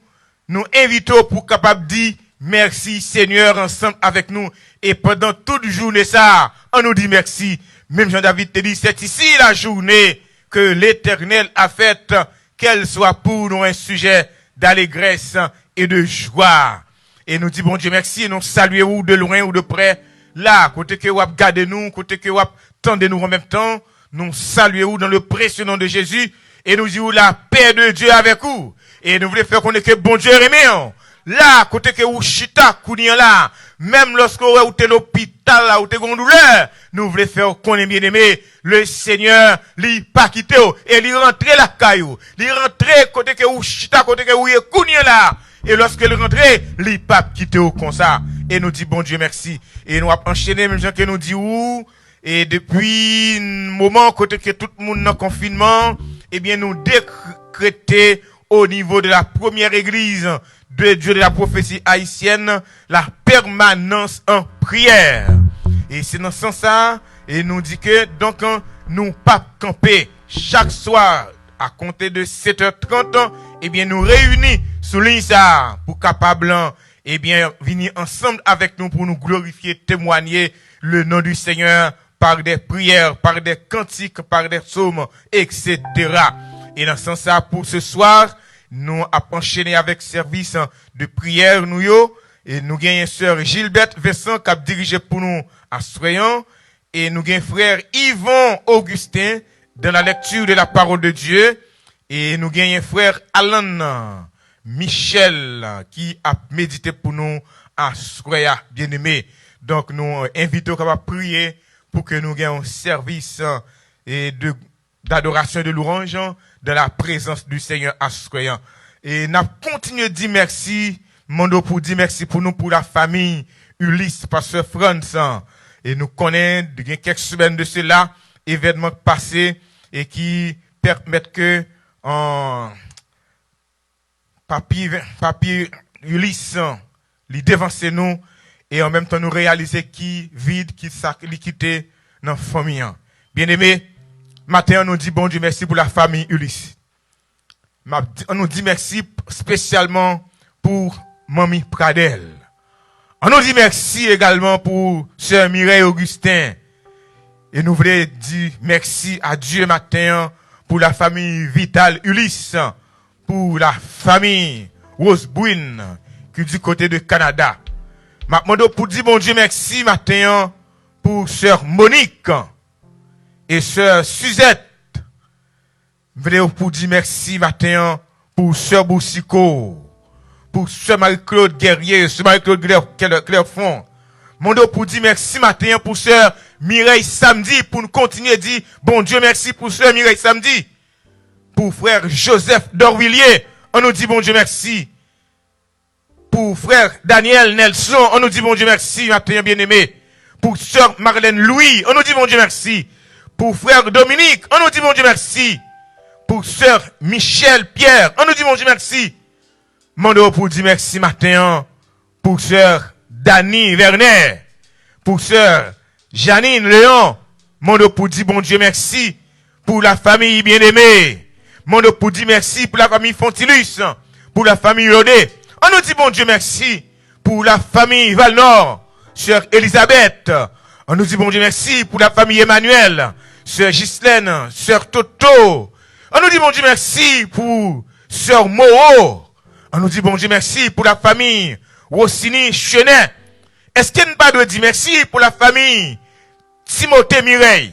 nou envite w pou w kapab di, mèsi Senyè, ansanm avèk nou. E pandan tout jounen sa a, ann nou di mèsi. Menm jan David te di, c'est ici la journée que l'Éternel a faite, qu'elle soit pour nous un sujet d'allégresse et de joie. E nou di Bondye mèsi, nou salye ou de lwen ou de prè, la, kote ke w ap gade nou, kote ke w ap tande nou an menm tan, nou salye ou dans le précieux nom de Jésus, e nou di ou la paix de Dieu avec ou. E nou vle fè konnen ke Bondye renmen w. La, kote ke ou chita kounye an la, menm lòske w wè ou te lopital la, ou te gon doulè, nou vle fè w konnen, byeneme, le Senyè, li pa kite w, e li rantre lakay ou. Li rantre kote ke ou chita, kote ke ou ye kounye an la. E lòske li rantre, li p ap kite w konsa. E nou di Bondye mèsi. E nou ap anchene, menm jan ke nou di ou, e depi moman kote ke tout moun nan konfinman, ebyen, nou dekrete au niveau de la première église de Dieu de la prophétie haïtienne, la permanence en prière. E se nan sans sa, e nou di ke, donk, nou p ap kanpe chak swa, à compter de sept heures trente, ebyen, nou reyini sou liy sa a pou kapab, ebyen, vini ansanm avèk nou pou nou glorifye, temwanye le nom du Seigneur par des prières, par des cantiques, par des psaumes, et cetera. E nan sans sa, pou se swa, nou ap anchene avèk sèvis de priyè nou yo. E nou genyen sè Gilbert Vincent k ap dirije pou nou aswè an. E nou gen frè Yvon Augustin dans la lecture de la parole de Dieu. E nou genyen frè Alan Michel ki ap medite pou nou aswè a, byeneme. Donk, nou envite w kapab priye pou ke nou gen yon sèvis, e, de, d'adoration et de louange dans la présence du Seigneur aswè an. E n ap kontinye di mèsi, mande w pou di mèsi pou nou, pou lafanmi Ulysse, pastè Frantz. E nou konnen, gen kèk semèn de sela, evènman k pase e ki pèmèt ke, an, Papi, Papi Ulysse, li devanse nou, e an menm tan nou reyalize ki vid, ki sa li kite nan fanmi an. Byeneme, maten an nou di Bondye mèsi pou lafanmi Ulysse. M ap di, an nou di mèsi espesyalman pou manmi Pradel. An nou di mèsi egalman pou sè Mireille Augustin. E nou vle di mèsi a Dye maten an pou lafanmi Vital Ulysse, pou lafanmi Rose Brune ki di kote de Kanada. M ap mande w pou di Bondye mèsi maten an pou sè Monique e sè Suzette. M vle w pou di mèsi maten an pou sè Boucicault, pou sè Marie-Claude Guerrier, sè Marie-Claude Clè-, Clè-, Clerfond. Mande w pou di mèsi maten an pou sè Mireille Samedi, pou n kontinye di Bondye mèsi pou sè Mireille Samedi, pou frè Joseph Dorvillier, an nou di Bondye mèsi. Pou frè Daniel Nelson, an nou di Bondye mèsi maten an, byeneme. Pou sè Marlène Louis, an nou di Bondye mèsi. Pou frè Dominique, an nou di Bondye mèsi. Pou sè Michel Pierre, an nou di Bondye mèsi. Mande w pou di mèsi maten an pou sè Dany Vernet, pou sè Janine Léon, mande w pou di Bondye mèsi pou lafanmi byeneme. Mande w pou di mèsi pou lafanmi Fontilus, pou lafanmi Lode. An nou di Bondye mèsi pou lafanmi Valnor, sè Elizabeth. An nou di Bondye mèsi pou lafanmi Emmanuel, sè Ghislaine, sè Toto. An nou di Bondye mèsi pou sè Moreau. An nou di Bondye mèsi pou lafanmi Rossini Chenet. Èske n pa dwe di mèsi pou lafanmi Timothée Mireille?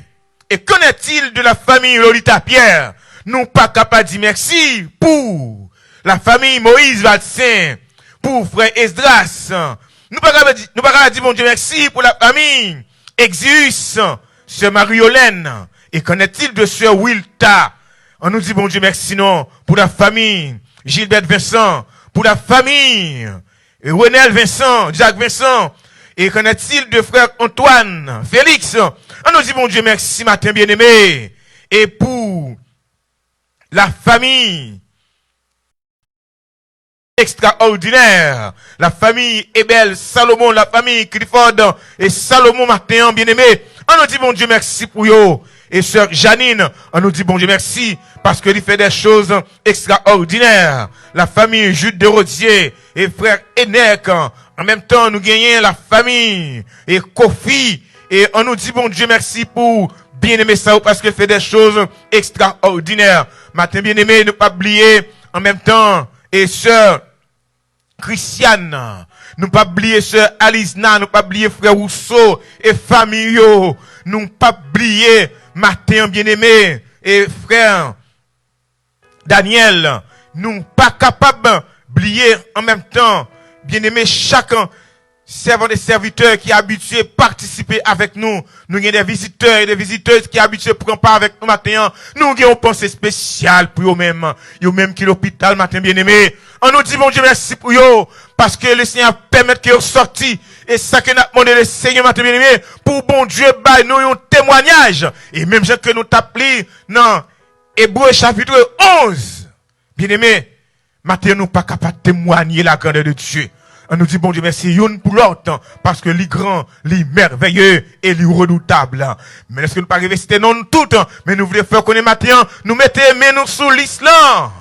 Et qu'en est-il de la famille Lolita Pierre? Nou pa ka pa di mèsi pou lafanmi Moïse Valcin, pou frè Esdras. Nou pa ka pa di, nou pa ka pa di Bondye mèsi pou lafanmi Exius, sè Marie-Yolène. Et qu'en est-il de sè Wilta? An nou di Bondye mèsi non pou lafanmi Gilbert Vincent, pou lafanmi Renel Vincent, Jacques Vincent. Et qu'en est-il de frè Antoine Félix? An nou di Bondye mèsi maten byeneme. E pou lafanmi ekstraòdinè, lafanmi Ebel Salomon, lafanmi Clifford e Salomon maten an byeneme, an nou di Bondye mèsi pou yo. E sè Janine, an nou di Bondye mèsi paske li fè de choz ekstraòdinè. Lafanmi Jude Desrosiers e frè Enèk, an menm tan nou genyen lafanmi e Kofi, e an nou di Bondye mèsi pou byeneme sa yo paske l fè de choz ekstraòdinè. Maten byeneme, nou p ap bliye an menm tan e sè Christiane, nou p ap bliye sè Alizna, nou p ap bliye frè Rousseau e fanmi yo, nou p ap bliye maten an byeneme e frè Daniel, nou pa kapab bliye an menm tan, byeneme, chak sèvant e sèvitè ki abitye patisipe avèk nou. Nou gen de vizitè e de vizitèz ki abitye pran pa avèk nou maten an. Nou gen yon panse espesyal pou yo menm. Yo menm ki lopital maten byeneme. An nou di Bondye mèsi pou yo, paske Lesenyè pèmèt ke yo sòti. E sa ke n ap mande Lesenyè maten byeneme, pou Bondye bay nou yon temwayaj. E menm jan ke nou t ap li nan Ebre chapit onz, byeneme, maten an nou pa kapab temwaye lagrandè de Dye. An nou di Bondye mèsi youn pou lòt, paske li gran, li mèvèye e li redoutab. Men lèske nou pa rive site non nou tout, men nou vle fè w konnen maten an, nou mete men nou sou lis lan.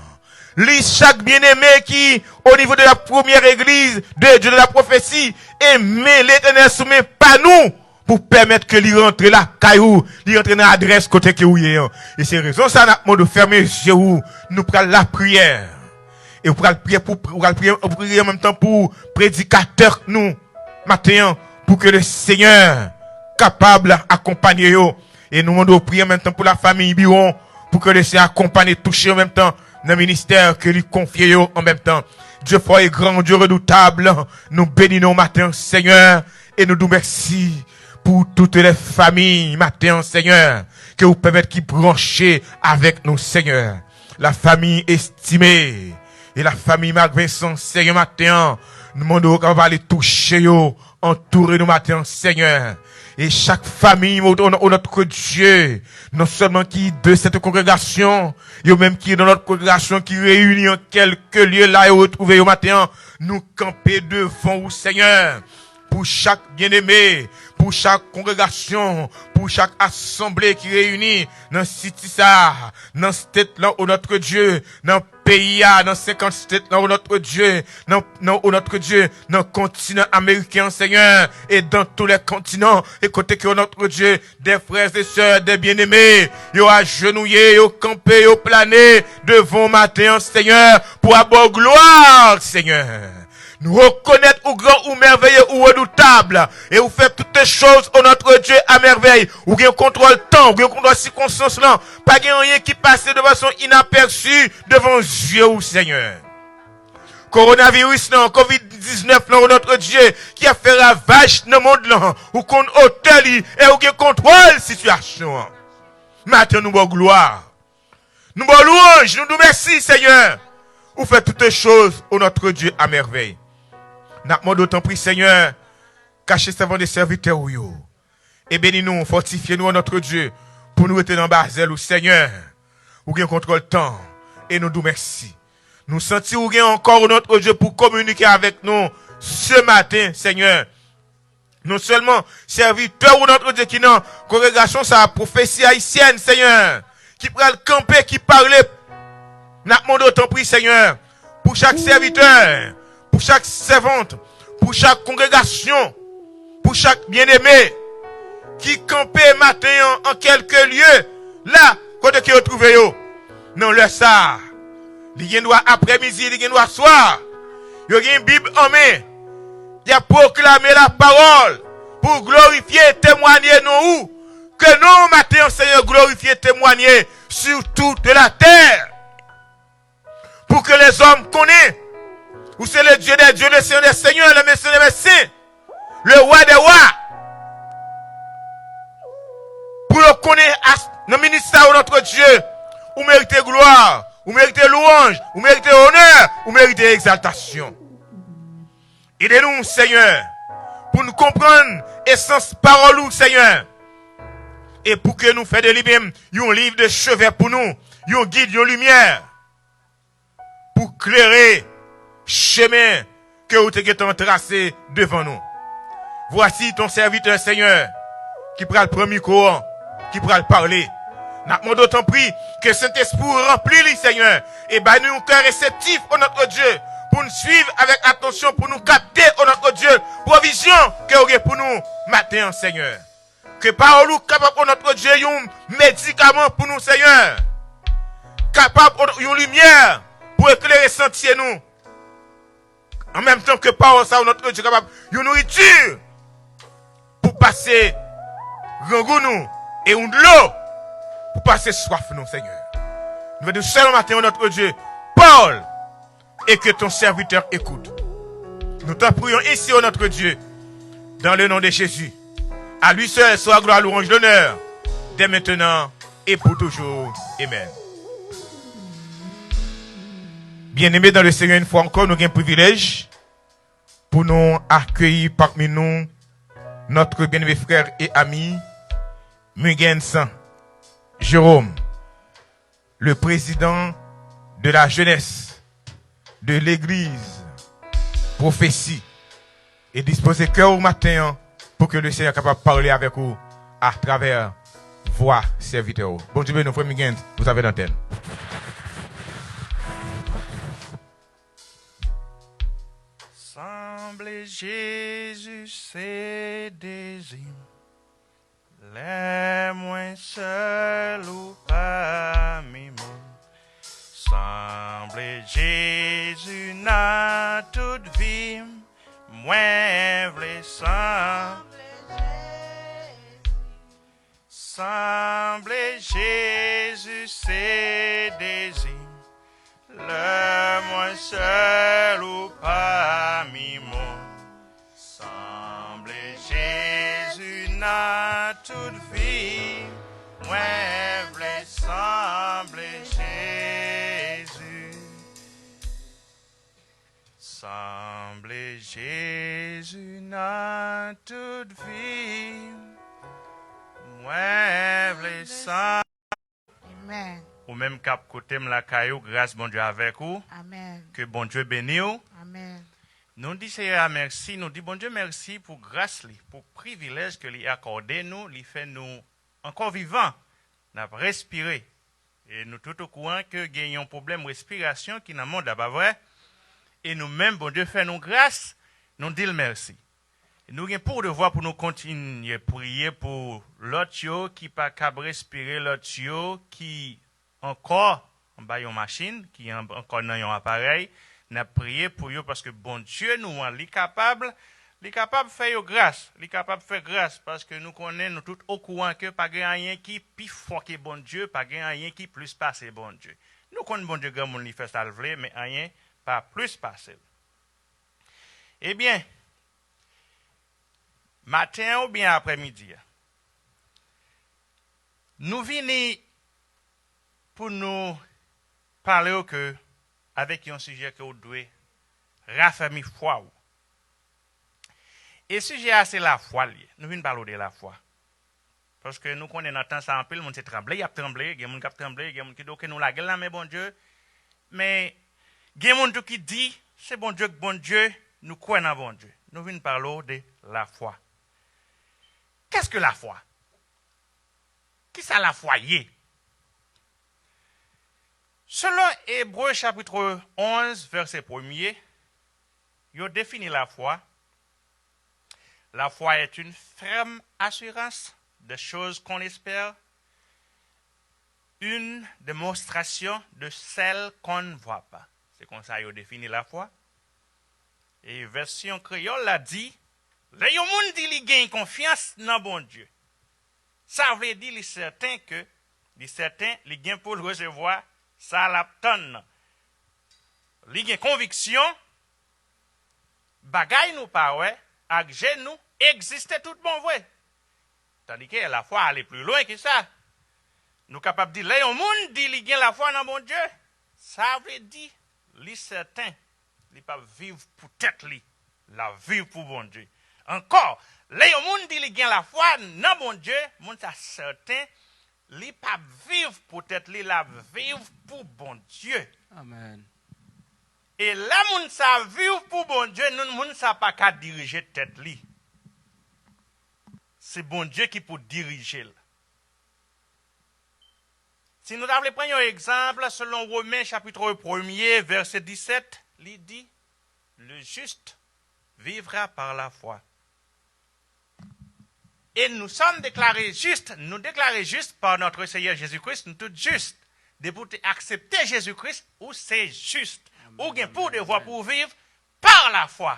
Lis chak byeneme ki o nivo de la premyè egliz de Dye de la pwofesi, e men Letènèl sou men pa nou. Pou pèmèt ke li rantre lakay ou, li rantre nan adrès kote ke ou ye an. E se rezon sa n ap mande w fèmen zye ou, nou pral lapriyè. E ou pral priye pou, ou pral priye, ou priye an menm tan pou predikatè nou maten an, pou ke Lesenyè kapab akonpanye yo. E nou mande w priye an menm tan pou lafanmi Biwon, pou ke Lesenyè akonpanye, touche yo an menm tan nan ministè ke li konfye yo an menm tan. Dye fò e gran, Dye redoutab, nou beni non w maten an, Senyè, E nou di w mèsi pou tout lè fanmi maten an, Senyè, ke ou pèmèt ki branche avèk nou, Senyè. La fanmi Estimé e la fanmi Marc Vincent, Senyè, maten an, nou mande w kapab ale touche yo, antoure nou maten an, Senyè. E chak fanmi, o, o, o notre Dieu, non sèlman ki de cette congrégation, yo menm ki nan lòt kongregasyon ki reyini an kèlke lye la yo retwouve yo maten an, nou kanpe devan ou, Senyè. Pou chak byeneme, pou chak kongregasyon, pou chak asanble ki reyini nan siti sa a, nan state lan, o notre Dieu, nan peyi a, nan senkant state lan, o notre Dieu, nan, nan, o notre Dieu, nan kontinan ameriken an, Senyè, e dans tous les continents, e kote ke, o notre Dieu, des frères et sœurs, des bien-aimés, yo ajenouye, yo kanpe, yo plane devan w maten an, Senyè, pou a ba w glwa, Senyè. Nou rekonèt ou gran, ou mèveye, ou redoutab, e ou fè toutes choses, o notre Dieu, à merveille. Ou gen kontwòl tan, ou gen kontwòl sikonstans lan. Pa gen anyen ki pase de fason inapèsi devan zye ou, Senyè. Kowonaviris lan, kovid diznèf lan, o notre Dieu, ki ap fè ravaj nan mond lan, ou konn otè li e ou gen kontwòl sitiyasyon an. Maten nou ba w glwa. Nou ba w lwanj, nou di w mèsi, Senyè. Ou fè toutes choses, o notre Dieu, à merveille. N ap mande w, tanpri, Senyè, kache sèvant e sèvitè ou yo. E beni nou, fòtifye nou, o notre Dieu, pou nou rete nan ba zèl ou, Senyè. Ou gen kontwòl tan, e nou di w mèsi. Nou santi ou gen ankò, o notre Dieu, pou kominike avèk nou ce matin, Senyè. Non sèlman sèvitè ou, o notre Dieu, ki nan kongregasyon sa a, Pwofesi Ayisyèn, Senyè, ki pral kanpe, ki pale. N ap mande w, tanpri, Senyè, pou chak sèvitè, pou chak sèvant, pou chak kongregasyon, pou chak byeneme ki kanpe maten an, an kèlke lye, la, kote ke yo twouve yo. Nan lè sa a, li gen dwa aprèmidi, li gen dwa swa, yo gen Bib an men, y ap pwoklame lapawòl pou glorifye, temwanye non ou. Ke non w maten an, Senyè, glorifye, temwanye sur toute la terre. Pou ke lèzòm konnen ou se le Dieu des dieux, le Seigneur des seigneurs, le Messie des messieurs, le Roi des rois. Pou yo konnen as-, nan minit sa, o notre Dieu, ou merite glwa, ou merite lwanj, ou merite onè, ou merite egzaltasyon. Ede nou, Senyè, pou nou konprann esans pawòl ou, Senyè, e pou ke nou fè de li menm yon liv de cheven pou nou, yon gid, yon limyè, pou klere chemen ke ou te gentan trase devan nou. Vwasi ton sèvitè, Senyè, ki pral pran mikwo an, ki pral pale. N ap mande w, tanpri, ke Sentespri w ranpli li, Senyè, e bay nou yon kè reseptif, o notre Dieu, pou n swiv avèk atansyon, pou nou kapte, o notre Dieu, pwovizyon ke w gen pou nou maten an, Senyè. Ke pawòl ou kapab, o notre Dieu, yon medikaman pou nou, Senyè. Kapab, o, yon limyè pou eklere santye nou. An menm tan ke pawòl sa, o notre Dieu, kapab yon nouriti pou pase grangou nou e yon dlo pou pase swaf nou, Senyè. Nou vle di w sèlman maten, o notre Dieu, parle et que ton serviteur écoute. Nous t'en prions ainsi, ô notre Dieu, dans le nom de Jésus. À lui seul soit gloire, louange, l'honneur, dès maintenant et pour toujours. Amen. Bien-aimés dans le Seigneur, une fois encore, nou gen privilèj pou nou akeyi pami nou notre bien-aimé frère et ami Mugens Jérôme, le président de la jeunesse de l'église Prophétie, e dispoze kè w maten an pou ke le Seigneur kapab pale avèk ou atravè vwa sèvitè w. Bondye beni w, frè Mugens, vous avez l'antenne. Sanble Jezi se dezi m, lè mwen sèl ou pami moun. Sanble Jezi nan tout vi m, mwen vle sanble Jezi. Sanble Jezi se dezi m, lè mwen sèl ou pami moun. Sanble Nan tout vi, mwen vle sanble Jezi. Sanble Jezi nan tout vi, mwen vle sanble. Amen. Ou menm k ap koute m lakay ou, gras Bondye avèk ou. Amen. Ke Bondye beni w. Amen. Nou di Seyè a mèsi, nou di Bondye mèsi pou gras li, pou privilèj ke li akòde nou, li fè nou ankò vivan, n ap respire. E nou tout okouran ke gen yon pwoblèm respirasyon ki nan mond la, pa vre? E nou menm, Bondye fè nou gras, nou di l mèsi. Nou gen pou devwa pou nou kontinye priye pou lòt yo ki pa kab respire, lòt yo ki ankò anba yon machin, ki an- ankò nan yon aparèy. N ap priye pou yo paske Bondye nou an, li kapab, li kapab fè yo gras, li kapab fè gras paske nou konnen, nou tout okouran ke pa gen anyen ki pi fò ke Bondye, pa gen anyen ki plis pase Bondye. Nou konn Bondye granmoun, li fè sa l vle, men anyen pa plis pase l. Ebyen, maten an oubyen aprèmidi a, nou vini pou nou pale w ke avèk yon sijè ke w dwe rafèmi fwa w. E sijè a se lafwa l ye. Nou vin pale w de lafwa. Paske nou konnen nan tan sa anpil moun se tranble y ap tranble, gen moun k ap tranble, gen moun ki di oke nou lage l nan men Bondye. Men gen moun tou ki di se Bondye k Bondye, nou kwè nan Bondye. Nou vin pale w de lafwa. Qu'est-ce que la foi? Kisa lafwa ye? Selon Ebre chapit onz, vèsè premye, yo defini lafwa. La foi est une ferme assurance de choses qu'on espère, une démonstration de celles qu'on ne voit pas. Se konsa yo defini lafwa. E vèsyon kreyòl la di, lè yon moun di li gen konfyans nan Bondye, sa vle di li sèten ke, li sèten, li gen pou l resevwa sa l ap tann nan. Li gen konviksyon, bagay nou pa wè ak je nou egziste tout bon vre. Tandike lafwa ale pli lwen ke sa. Nou kapab di, lè yon moun di li gen lafwa nan Bondye, sa vle di li sèten li p ap viv pou tèt li, l ap viv pou Bondye. Ankò, lè yon moun di li gen lafwa nan Bondye, moun sa sèten li p ap viv pou tèt li, l ap viv pou Bondye. Amen. E lè moun sa viv pou Bondye, nou, moun sa pa ka dirije tèt li. Se Bondye ki pou dirije l. Si nou ta vle pran yon egzanp, selon Women chapit premye, vèsè disèt, li di, le juste vivra par la foi. Et nous sommes déclarés justes, nou deklare jis par notre Seigneur Jésus-Christ, nou tout jis. Depi w te aksepte Jezi Kris, ou se jis. Ou gen pou devwa pou w viv par la foi.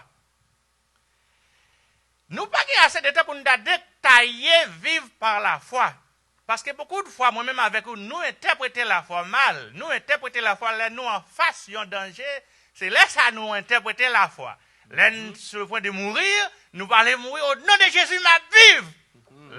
Nou pa gen ase de tan pou nou ta detaye viv par la foi. Paske bokou de fwa, mwen menm avèk ou, nou entèprete lafwa mal. Nou entèprete lafwa lè nou anfas yon danje. Se lè sa nou entèprete lafwa. Lè n sur le point de mourir, nou pale mouri, au nom de Jésus, m ap viv.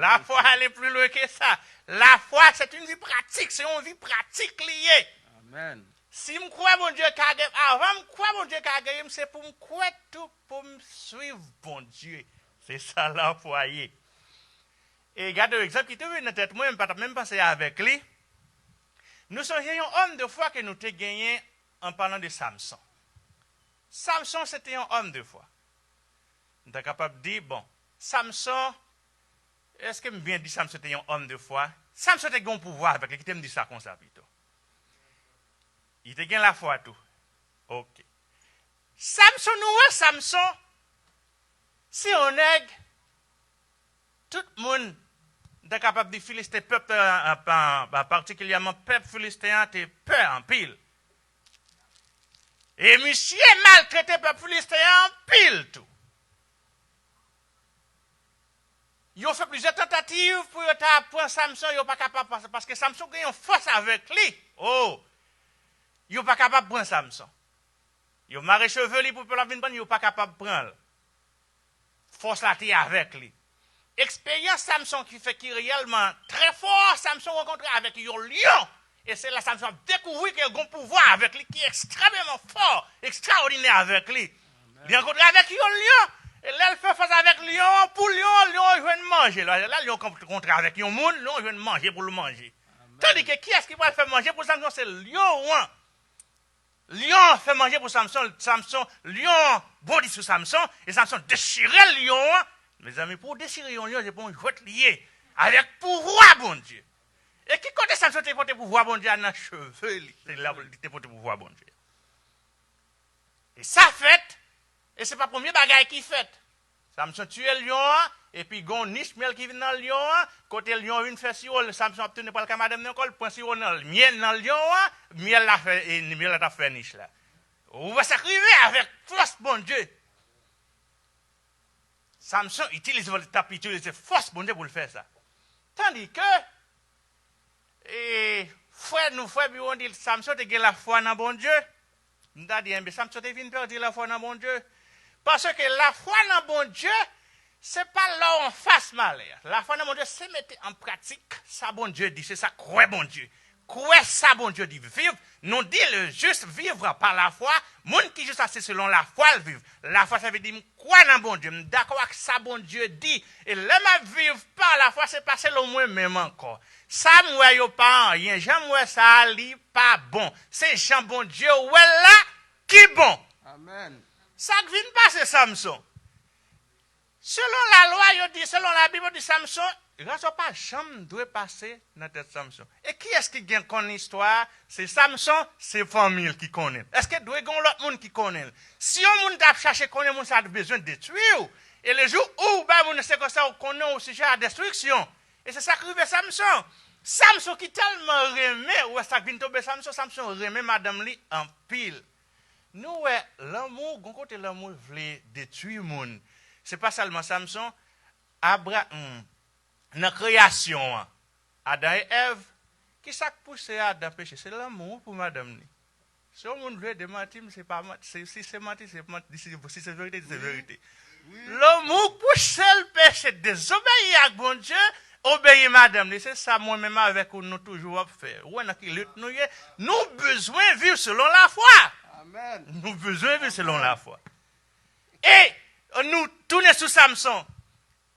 Lafwa ale pli lwen ke sa. Lafwa, c'est une vie pratique, se yon vi pratik li ye. Amen. Si m kwè Bondye ka gen, avan m kwè Bondye ka geri m, se pou m kwè tou, pou m swiv Bondye. Se sa lafwa ye. E gade yon egzanp ki te vin nan tèt mwen, m pa t ap menm panse avèk li. Nou sonje yon homme de foi ke nou te genyen an palan de Samson. Samson se te yon homme de foi. M ta kapab di, bon, Samson, èske m byen di Samson te yon homme de foi? Samson te gen yon pouvwa avèk li, kite m di sa konsa pito. Li te gen lafwa tou. Ok. Samson, nou wè Samson, se yon nèg, tout moun, m ta kapab di Filisten, pèp, euh, pa- pa- patikilyèman pèp Filisten an te pè anpil. E misye maltrete pèp Filisten an anpil tou. Yo fè plizyè tantativ pou yo ta pran Samson, yo pa kapab, pas- paske Samson gen yon fòs avèk li. Oh! Yo pa kapab pran Samson. Yo mare cheve li pou pèp la vin pran, yo pa kapab pran l. Fòs la te avèk li. Eksperyans Samson ki fè ki reyèlman trè fò, Samson rankontre avèk yon lyon. E se la Samson ap dekouvri ke l gen yon pouvwa avèk li ki ekstrèmeman fò, ekstraòdinè avèk li. Li rankontre avèk yon lyon. E lè l fè fas avèk lyon an, pou lyon an, lyon an jwenn manje. Lè, lè lyon rankontre avèk yon moun, lyon an jwenn manje pou l manje. Tandike, kiyès ki pral fè manje pou Samson? Se lyon an. Lyon an fè manje pou Samson. Samson, lyon an bondi sou Samson, e Samson dechire lyon an. Mezanmi, pou w dechire yon lyon, se pa yon jwèt li ye. Avèk pouvwa Bondye. E ki kote Samson te pote pouvwa Bondye a? Nan cheve li. Se la li te pote pouvwa Bondye. E sa fèt, e se pa premye bagay ki fèt. Samson tiye lyon an, epi gon nich myèl ki vin nan lyon an, kote lyon vin fè siwo, Samson ap tounen pral kay madanm nan ankò, l pran siwo nan myèl nan lyon an, myèl la fè, e myèl la t ap fè nich la. Ou wè sa k rive avèk fòs Bondye. Samson itilize, t ap itilize fòs Bondye pou l fè sa. Tandike, e, frè nou, frè Biwon di Samson te gen lafwa nan Bondye. M ta di, enben, Samson te vin pèdi lafwa nan Bondye. Paske lafwa nan Bondye, se pa lè w anfas malè. Lafwa nan Bondye, se mete an pratik sa Bondye di, se sa kwè Bondye. Kwè sa Bondye di, viv. Nous dit, le juste vivra par la foi. Moun ki jis a, se selon lafwa l viv. Lafwa, sa vle di m kwè nan Bondye, m dakò ak sa Bondye di. E lè m ap viv pa lafwa, se pa selon mwen menm ankò. Sa m wè yo pa anyen, jan m wè sa a, li pa bon. Se jan Bondye wè l la ki bon. Amèn. Sa k vin pase Samson? Selon lalwa, yo di, selon Labib, yo di Samson, razwa pa janm dwe pase nan tèt Samson. E kiyès ki gen konn istwa a? Se Samson, se fanmi l ki konnen l. Èske dwe gen yon lòt moun ki konnen l? Si yon moun t ap chache konnen moun sa a, bezwen detwi w. E lejou ou bay moun nan se konsa ou konnen ou sijè a destriksyon. E se sa k rive Samson. Samson ki tèlman renmen, ou wè sa k vin tonbe Samson, Samson renmen madanm li anpil. Nou wè, lanmou, gon kote lanmou vle detwi moun. Se pa sèlman Samson, Abra, hmm, nan kreyasyon an, Adan e Èv, ki sa k pouse Adan peche? Se lanmou pou madanm li. Si yon moun vle demanti m, se pa manti. Se, si se manti, se manti. Si, si se verite, se verite. Lanmou pouse l peche, dezobeyi ak Bondye, obeyi madanm li. Se sa mwen menm avèk ou nou toujou ap fè. Ou wè nan ki lit nou ye? Nou bezwen viv selon lafwa. Amèn. Nou bezwen viv selon lafwa. E nou tounen sou Samson.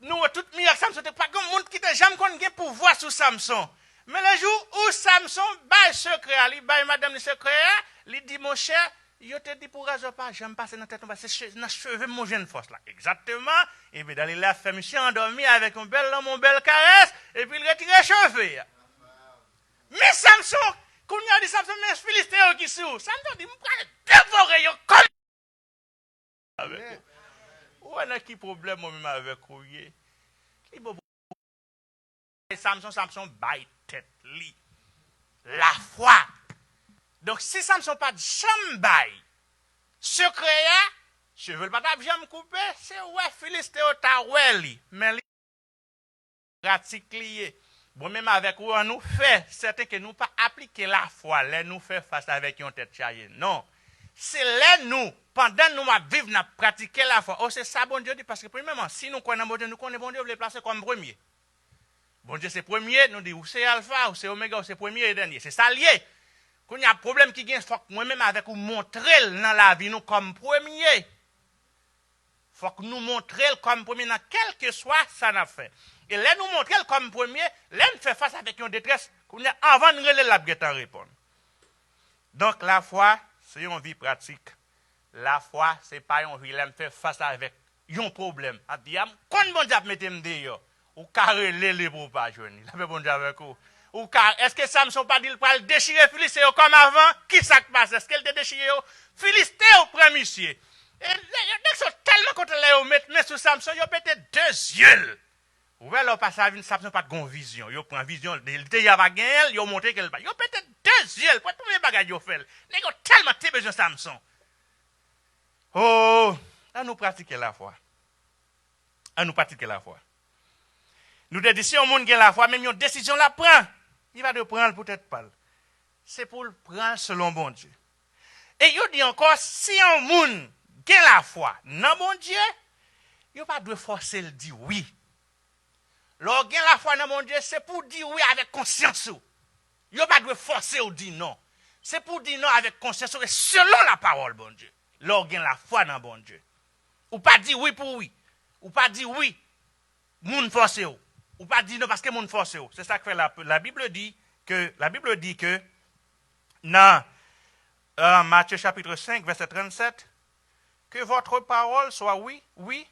Nou wè tout mirak Samson te, pa gen moun ki te janm konn gen pouvwa sou Samson. Men lejou ou Samson bay sekrè a, li bay madanm li sekrè a, li di, monchè, yo te di pou razwa pa janm pase nan tèt mwen, se che-, nan cheve m mwen jwenn fòs la. Egzakteman. Epi Dalila fè misye andòmi avèk yon bèl lanmou, yon bèl karès, epi l retire cheve a. Men Samson, kounye a di Samson, men Filiste yo ki sou ou. Samson di, m pral devore yo kòm avèk ou. Ou wè nan ki pwoblèm mwen menm avèk ou ye? Li bon pou Samson, Samson bay tèt li lafwa. Donk, si Samson pa t janm bay sekrè a, cheve l pa t ap janm koupe, se wè Filiste yo ta wè li. Men li pratik li ye. Bon, menm avèk ou, an nou fè sèten ke nou pa aplike lafwa lè nou fè fas avèk yon tèt chaje. Non. Se lè nou, pandan nou ap viv, n ap pratike lafwa. O, se sa Bondye di, paske premyèman, si nou kwè nan Bondye, nou konnen Bondye vle plase kòm premye. Bondye se premye, nou di, ou se Alfa, ou se Omega, ou se premye e dènye. Se sa l ye. Kounye a, pwoblèm ki gen, fòk mwen menm avèk ou montre l nan lavi nou kòm premye. Fòk nou montre l kòm premye nan kèlkeswa sa n ap fè. E lè nou montre l kòm premye, lè n fè fas avèk yon detrès, kounye a, anvan n rele l, l ap gentan reponn. Donk, lafwa, se yon vi pratik. Lafwa, se pa yon vi lè m fè fas avèk yon pwoblèm. Ap di, a, m konn Bondye ap mete m deyò. Ou ka rele li pou w pa jwenn li. Lapè Bondye avèk ou. Ou ka, èske Samson pa di l pral dechire Filiste yo kòm avan? Ki sa k pase? Èske l te dechire yo? Filiste yo pran misye. E nèg, nèg sa yo tèlman kontan lè yo met men sou Samson, yo pete de zye l. Ou wè lè w pase a vin, Samson pa t gon vizyon. Yo pran vizyon, li te ya pa genyen l, yo montre ke l pa. Yo pete de zye l, pou premye bagay yo fè l. Nèg yo tèlman te bezwen Samson. Oh, an nou pratike lafwa. An nou pratike lafwa. Nou te di, si yon moun gen lafwa, menm yon desizyon l ap pran, li pa dwe pran l pou tèt pa l. Se pou l pran l selon Bondye. E yo di ankò, si yon moun gen lafwa nan Bondye, yo pa dwe fòse l di wi. Lè w gen lafwa nan Bondye, se pou w di wi avèk konsyans ou. Yo pa dwe fòse w di non. Se pou w di non avèk konsyans ou e selon lapawòl Bondye. Lè w gen lafwa nan Bondye. Ou pa di wi pou wi. Ou pa di wi, moun fòse w. Ou pa di non paske moun fòse w. Se sa k fè la, la Bible di ke, la Bible di ke nan euh, Matthieu chapitre cinq, verset trente-sept, que votre parole soit oui, oui,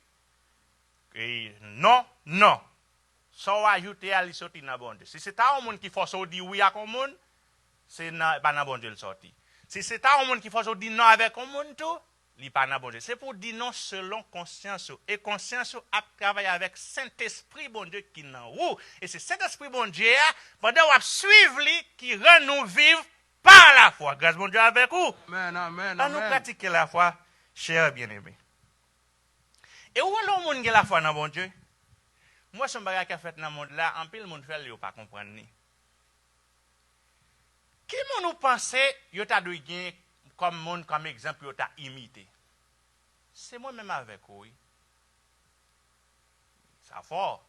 et non, non. Sa w ajoute a, li soti nan Bondye. Si se ta yon moun ki fòse w di wi ak yon moun, se nan, pa nan Bondye l soti. Si se ta yon moun ki fòse w di non avèk yon moun tou, li pa nan Bondye. Se pou w di non selon konsyans ou. E konsyans ou ap travay avèk Sentespri Bondye ki nan ou. E se Sentespri Bondye a, pandan w ap swiv li, ki rann ou viv pa lafwa. Gras Bondye avèk ou. Amen, amen, An nou amen. Pratike lafwa, chè byeneme. E ou wè lè yon moun gen lafwa nan Bondye? Mwen, se yon bagay ki ap fèt nan mond la, anpil moun fè l, yo pa konprann li. Ki moun ou panse yo ta dwe gen kòm moun, kòm egzanp pou yo ta imite? Se mwen menm avèk ou, wi. Sa fò.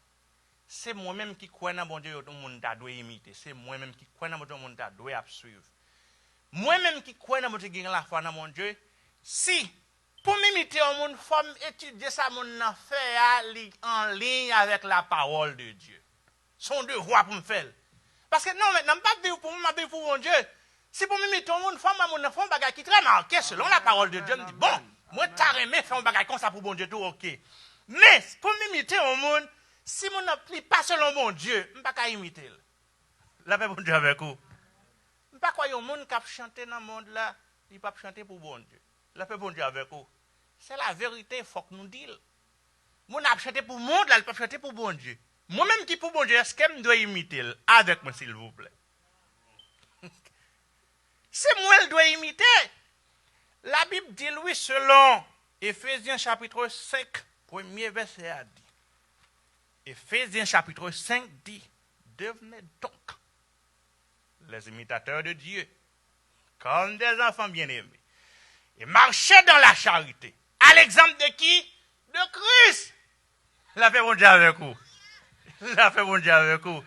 Se mwen menm ki kwè nan Bondye, yon moun ta dwe imite. Se mwen menm ki kwè nan Bondye, yon moun ta dwe ap swiv. Mwen menm ki kwè nan Bondye, gen lafwa nan Bondye, si pou m imite yon moun, fò m etidye sa moun nan fè a, li anliy avèk lapawòl de Dye. Se yon devwa pou m fè l. Paske non, mentnan, m p ap viv pou mwen, m ap viv pou Bondye. Si pou m imite yon moun, fò m wè moun nan fè yon bagay ki trè make selon lapawòl de Dye, m di, bon, mwen ta renmen fè yon bagay konsa pou Bondye tou, oke. Men, pou m imite yon moun, si moun nan li pa selon Bondye, m pa ka imite l. Lapè Bondye avèk ou. M pa kwè yon moun k ap chante nan mond la, li p ap chante pou Bondye. Lapè Bondye avèk ou. Se laverite, fòk nou di l. Moun ap chante pou mond la, li p ap chante pou Bondye. Mwen menm ki pou Bondye, èske m dwe imite l? Avèk mwen, silvouplè. Se mwen l dwe imite. Labib di l, wi, selon Efezyen chapit senk, premye vèsè a di. Efezyen chapit senk di, devenez donc les imitateurs de Dieu, comme des enfants bien-aimés, et marchez dans la charité, à l'exemple de qui? De Christ. Lapè Bondye avèk ou. Lapè Bondye avèk ou.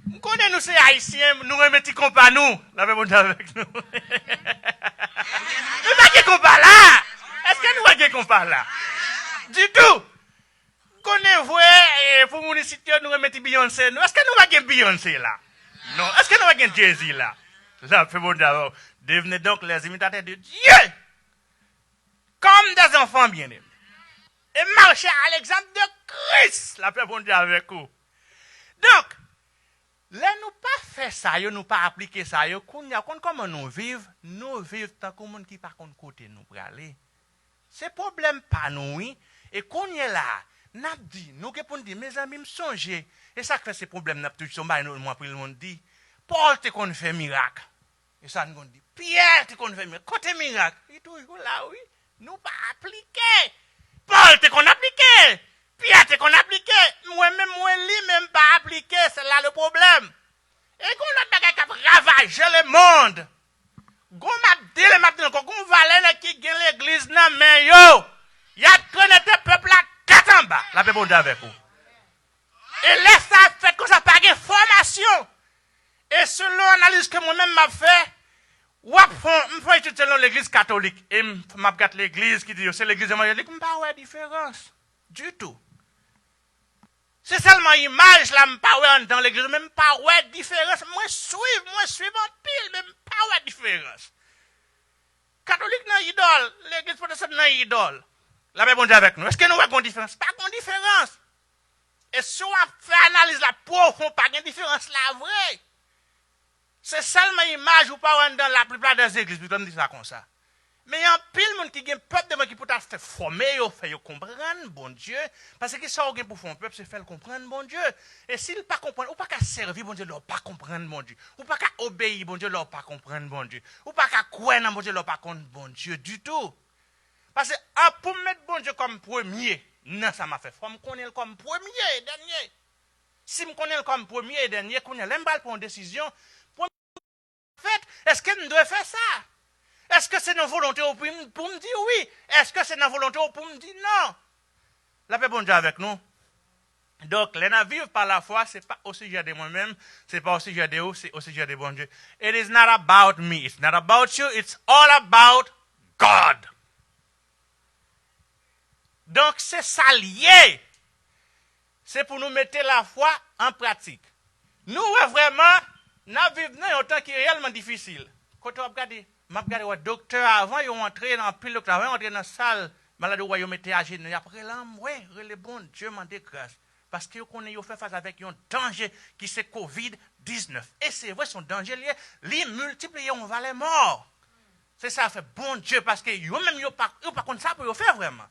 M konnen nou se Ayisyen, nou renmen ti konpa nou. Lapè Bondye avèk nou. Nou pa gen konpa la. Èske nou pa gen konpa la? Ditou. M konnen vre, e, pou moun isit yo, nou renmen ti Beyoncé nou. Èske nou pa gen Beyoncé la? Non. Èske nou pa gen Jay-Z la? Lapè Bondye avèk ou. Devenez donc les imitateurs de Dieu, comme des enfants bien-aimés, et marchez à l'exemple de Christ. Lapè Bondye avèk ou. Donk, lè nou pa fè sa yo, nou pa aplike sa yo, kounye a, konn kòman nou viv? Nou viv tankou moun ki pa konn kote nou prale. Se pwoblèm pa nou, wi. E kounye la, n ap di, nou gen pou n di, mezanmi, m sonje. E sa k fè se pwoblèm n ap toujou, se yon bagay nou, mwen, anpil moun di, Pòl te konn fè mirak. E sa n konn di, Pyè te konn fè mirak. Kote mirak? Li toujou la, wi. Nou pa aplike. Pòl te konn aplike. Pyè te konn aplike. Mwen menm, mwen li, men m pa aplike. Se la le pwoblèm. E gen yon lòt bagay k ap ravaje lemonn. Gon m ap di, m ap di ankò, gon valè nèg ki gen legliz nan men yo. Y ap trennen tèt pèp la tèt anba. Lapè Bondye avèk ou. E lè sa ap fèt konsa, pa gen fòmasyon. E selon analiz ke mwen menm m ap fè, w ap fè, m fè etid selon legliz katolik. E m, m ap gad legliz ki di yo se legliz evanjelik, m pa wè diferans ditou. Se sèlman imaj la m pa wè anndan legliz, men m pa wè diferans. Mwen swiv, mwen swiv anpil, men m pa wè diferans. Katolik nan idòl, legliz pwotestan nan idòl. Lapè Bondye avèk nou. Èske nou wè gon diferans? Pa gon diferans. E si w ap fè analiz la pwofon, pa gen diferans la vre. Se sèlman imaj ou pa wè anndan laplipa dè legliz, plito m di sa konsa. Men anpil moun ki gen pèp devan ki pou ta fè fòme yo, fè yo konprann Bondye, paske sa w gen pou fè yon pèp, se fè l konprann Bondye. E si l pa konprann, ou pa ka sèvi Bondye lè w pa konprann Bondye. Ou pa ka obeyi Bondye lè w pa konprann Bondye. Ou pa ka kwè nan Bondye lè w pa konn Bondye ditou. Paske, a, pou m met Bondye kòm premye nan sa m ap fè, fò m konnen l kòm premye e dènye. Si m konnen l kòm premye e dènye, kounye a, lè m pral pran yon desizyon, premye fèt, èske m dwe fè sa? Èske se nan volonte w pou m, pou m di wi? Èske se nan volonte w pou m di non? Lapè Bondye avèk nou. Donk, lè n ap viv pa lafwa, se pa osijè de mwen menm, se pa osijè de ou, se osijè de Bondye. It is not about me, it's not about you, it's all about God. Donk, se sa l ye. Se pou nou mete lafwa an pratik. Nou wè vrèman, n ap viv nan yon tan ki reyèlman difisil. Kote w ap gade, m ap gade wè doktè avan yo antre nan anpil doktè, avan yo antre nan sal maladi, ou wè yo mete ajenou, y ap rele anmwe, rele Bondye, mande gras. Paske yo konnen yo fè fas avèk yon danje ki se kovid diznèf. E se vre, se yon danje li ye, li miltipliye yon valè mò. Se sa fè Bondye, paske yo menm yo pa, yo pa konn sa pou yo fè vrèman.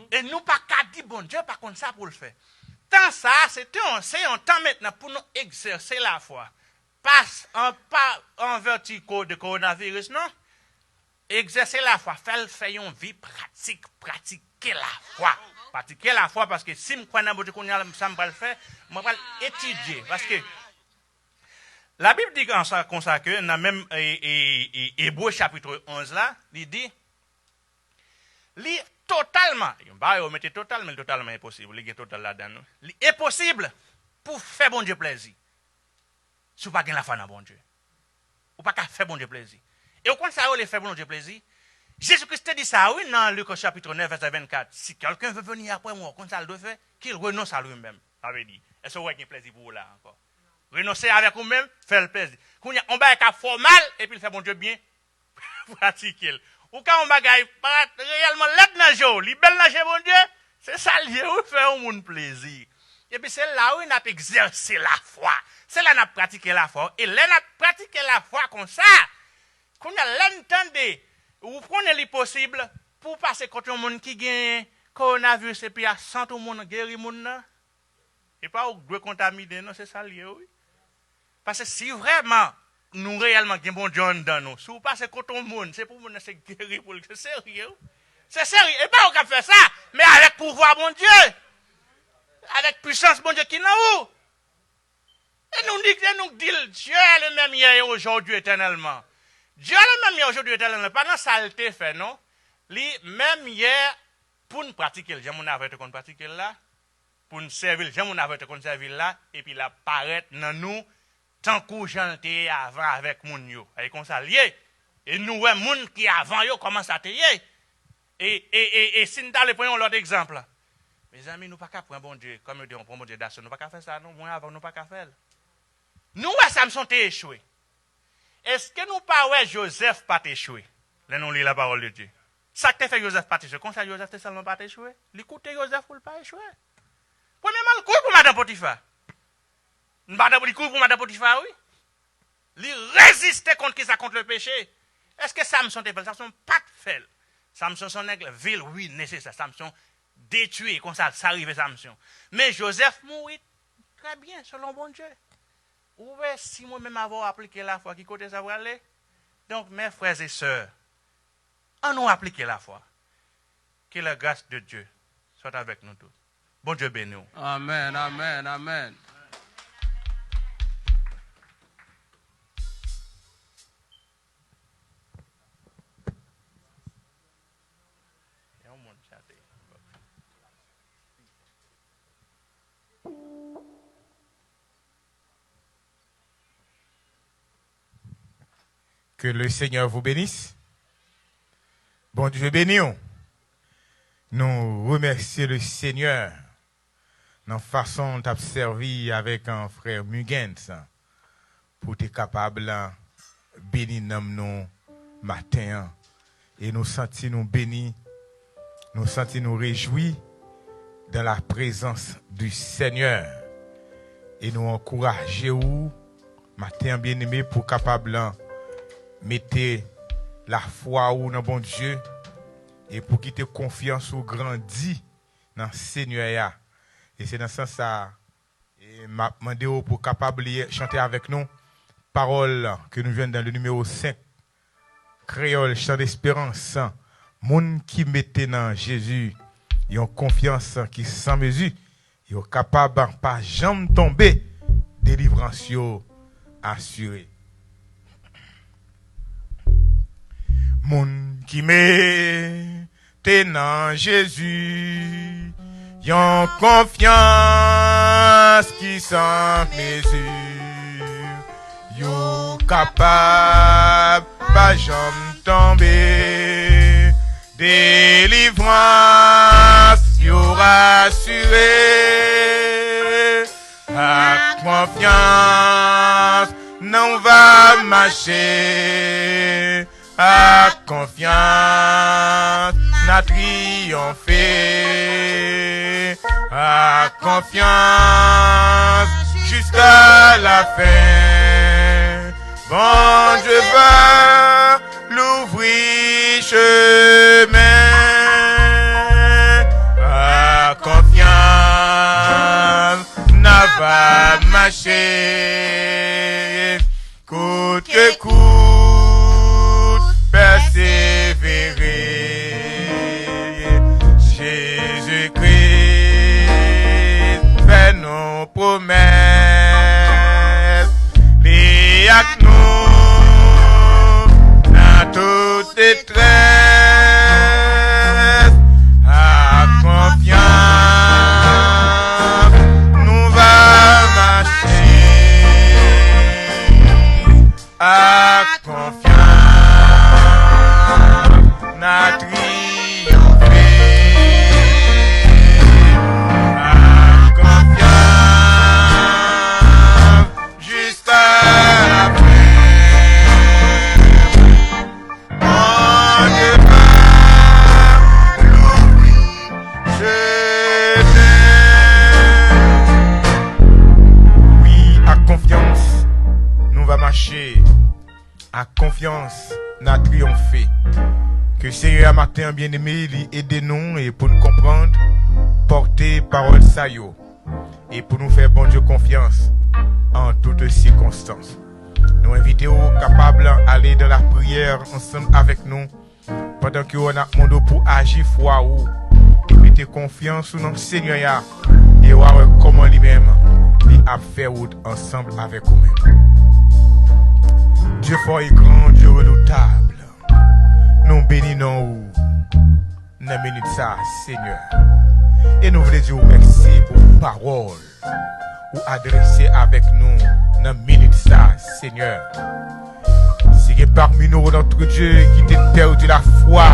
E nou pa ka di Bondye pa konn sa pou l fè. Tan sa a, se te yon, se yon tan mentnan pou nou egzèse lafwa. Pas, an, pa an vèti ko-, de kowonaviris, non. Egzèse lafwa, fè l fè yon vi pratik, pratike lafwa. Pratike lafwa, paske si m kwè nan Bondye kounye a, sa m pral fè, mwen pral etidye. Paske Labib di konsa, konsa ke nan menm, e, e, e, Ebre chapit onz la, li di, li totalman, yon bagay yo mete total, men li totalman enposib, li gen total ladan l, wi. Li enposib pou fè Bondye plèzi si w pa gen lafwa nan Bondye. Ou pa ka fè Bondye plezi. E ou konn sa yo rele fè Bondye plezi? Jezi Kris te di sa, wi, nan Lik chapit nèf, vèsè vennkat. Si quelqu'un veut venir après moi, ou konn sa l dwe fè? Qu'il renonce à lui-même. Sa vle di, èske w wè gen plezi pou ou la ankò? Renonse avèk ou menm, fè l plezi. Kounye a, yon bagay k ap fè w mal, epi l fè Bondye byen, pratike l. Ou ka yon bagay pa reyèlman lèd nan je w, li bèl nan je Bondye, se sa l ye, wi, fè yon moun plezi. Epi se la, wi, n ap egzèse lafwa. Se la n ap pratike lafwa. E lè n ap pratike lafwa konsa, kounye a, lè n tande, ou konnen li posib pou w pase kot yon moun ki gen kowonaviris epi a sant yon moun geri moun nan? E pa ou k dwe kontamine, non, se sa l ye, wi. Paske si vrèman nou reyèlman gen Bondye anndan nou, si w pase kot yon moun, se pou moun nan se geri pou l, se serye, wi. Se serye. E pa ou k ap fè sa, men avèk pouvwa Bondye, avèk pisans Bondye ki nan ou. E nou di, e nou di l, Dieu est le même hier et aujourd'hui éternellement. Dieu est le même hier, aujourd'hui, éternellement. Pa nan sa l te fè, non. Li menm yè pou n pratike l, jan moun avan yo te konn pratike l la, pou n sèvi l jan moun avan yo te konn sèvi l la, epi l ap parèt nan nou tankou jan l te ye avan avèk moun yo. E konsa l ye. E nou wè moun ki avan yo kòman sa te ye. E, e, e, e si n ta vle pran yon lòt egzanp, mezanmi, nou pa ka pran Bondye kòm yo te pran Bondye Dason. Nou pa ka fè sa, non. Mwen avè w, nou pa ka fè l. Nou wè Samson te echwe. Èske nou pa wè Jozèf pa t echwe lè nou li la parole de Dieu? Sa k te fè Jozèf pa t echwe? Konsa Jozèf te sèlman pa t echwe? Li koute Jozèf pou l pa echwe. Premyèman, l kouri pou madan Potifa. Madan, li kouri pou madan Potifa, wi. Li reziste kont kisa? Kont le peche. Èske Samson te fè l? Samson pa t fè l. Samson se yon nèg vil, wi, nesesè. Samson detwi, konsa, sa rive Samson. Men Jozèf mouri trè byen, selon Bondye. Ou wè, si mwen menm avè w aplike lafwa, ki kote sa prale? Donk, mes frères et sœurs, annou aplike lafwa. Que la grâce de Dieu soit avec nous tous. Bondye beni w. Amèn, amèn, amèn. Yon moun chante. Que le Seigneur vous bénisse. Bondye beni w. Nou remèsye le Seigneur nan fason l t ap sèvi avèk, an, frè Mugens pou te kapab, an, beni nanm nou maten an. E nou santi nou beni, nou santi nou rejwi dans la présence du Seigneur. E nou ankouraje w maten an, byeneme, pou kapab, an, mete lafwa ou nan Bondye e pou kite konfyans ou grandi nan Senyè a. E se nan sans sa a, e m ap mande w pou kapab li chante avèk nou pawòl ke nou jwenn nan le numéro cinq, Kreyòl, Chant d'Espérance. Moun ki mete nan Jezi yon konfyans ki san mezi, yo kapab pa janm tonbe, delivrans yo asire. Moun ki mete nan Jezi Yon konfyans ki san mezi, yo kapab pa janm tonbe. Delivrans yo asire. Ak konfyans, nou va mache. Ak konfyans, n a triyonfe. Ak konfyans, jiska lafen. Bondye va louvri chemen. Ak konfyans, n a va mache. Kout ke kout, pèsevere. Jezikri fè nou pwomès. Li ak nou nan tout detrès. Ak konfyans, nou va mache. Ak konfyans, n a triyonfe. Ak konfyans, jiska lafen. Bondye va louvri chemen. Wi, ak konfyans, nou va mache. Ak konfyans, n a triyonfe. Ke Senyè a maten an, byeneme, li ede nou e pou n konprann, pòte pawòl sa yo. E pou nou fè Bondye konfyans an tout sikonstans. Nou envite w kapab ale nan lapriyè ansanm avèk nou, pandan ke w ap mande w pou aji fwa ou e mete konfyans ou nan Senyè a, e w a wè kòman li menm li ap fè wout ansanm avèk ou menm. Dieu fort et grand, Dieu redoutable, nou beni non ou nan minit sa, Senyè. E nou vle di w mèsi pou pawòl ou adrese avèk nou nan minit sa, Senyè. Si gen pami nou, o Notre Dieu, ki te pèdi lafwa,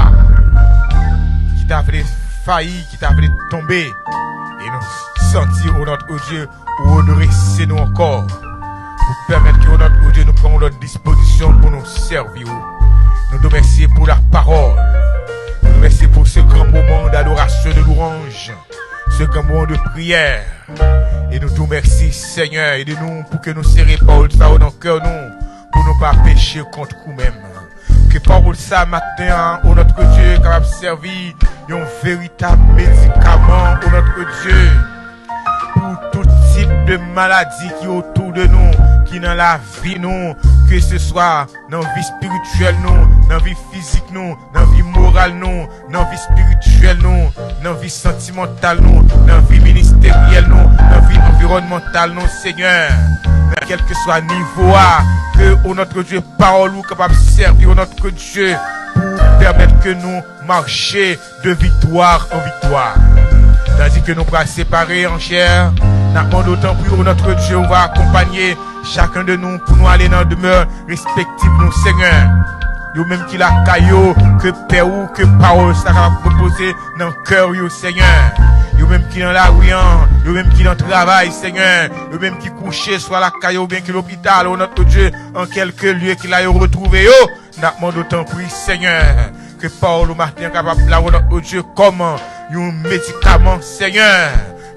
ki ta vle fayi, ki ta vle tonbe, e nou santi, o Notre Dieu, ou redrese nou ankò, pou pèmèt ke, o Notre Dieu, nou pran yon lòt dispozisyon pou nou sèvi w. Nou di w mèsi pou lapawòl. Nou di w mèsi pou se gran moman d'adorasyon, de louanj, se gran moman de priyè. E nou di w mèsi, Senyè. Ede nou pou ke nou sere pawòl sa yo nan kè nou, pou nou pa peche kont ou menm. Ke pawòl sa maten an, o Notre Dieu, kapab sèvi yon veritab medikaman, o Notre Dieu, pou tout tip de maladi ki otou de nou, ki nan lavi nou, ke se swa nan vi espirityèl nou, nan vi fizik nou, nan vi moral nou, nan vi espirityèl nou, nan vi santimantal nou, nan vi ministeryèl nou, nan vi anviwònmantal nou, Senyè. Nan kèlkeswa nivo a, ke, o Notre Dieu, pawòl ou kapab sèvi, o Notre Dieu, pou pèmèt ke nou mache de viktwa an viktwa. Tandi ke nou pral separe an chè, n ap mande w tanpri, o Notre Dieu, ou va akonpanye chacun de nous pou nou ale nan demè respektif nou, Senyè. Yo menm ki lakay yo, ke pè ou, ke pawòl sa kapab repoze nan kè yo, Senyè. Yo menm ki nan lari an, yo menm ki nan travay, Senyè. Yo menm ki kouche, swa lakay yo, oubyen ki lopital, o Notre Dieu, an kèlke lye ki la yo retwouve yo. N ap mande w tanpri, Senyè, ke pawòl ou maten an kapab la, o Notre Dieu, kòm yon medikaman, Senyè,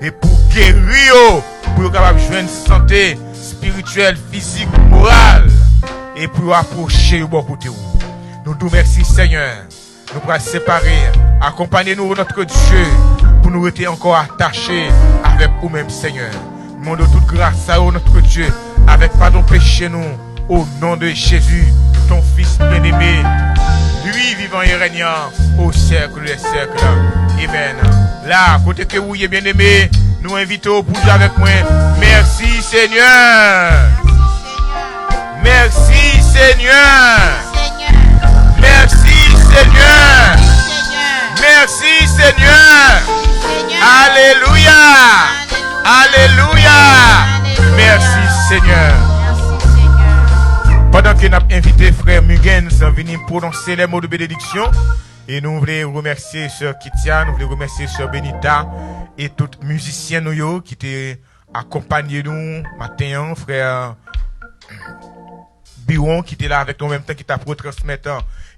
e pou geri yo, pou yo kapab jwenn sante espirityèl, fizik, moral, e pou yo apwoche yo bò kote w. Nou di w mèsi, Senyè. Nou pral separe. Akonpanye nou, o Notre Dieu, pou nou rete ankò atache avèk ou menm, Senyè. Mande w tout gras sa yo, o Notre Dieu, avèk padon peche nou, au nom de Jésus, ton Fils bien-aimé, lui vivant et régnant au siècle des siècles. Amen. La, kote ke ou ye, byeneme, nou envite w pou di avèk mwen, mèsi, Senyè. Mèsi, Senyè. Mèsi, Senyè. Mèsi, Senyè. Alelouya! Alelouya! Mèsi, Senyè. Pandan ke n ap envite frè Mugens vini pwononse lè mo de benediksyon, e nou vle remèsye sè Kitia, nou vle remèsye sè Benita, e tout mizisyen nou yo ki te akonpanye nou maten an, frè Biwon ki te la avèk nou an menm tan, ki t ap retransmèt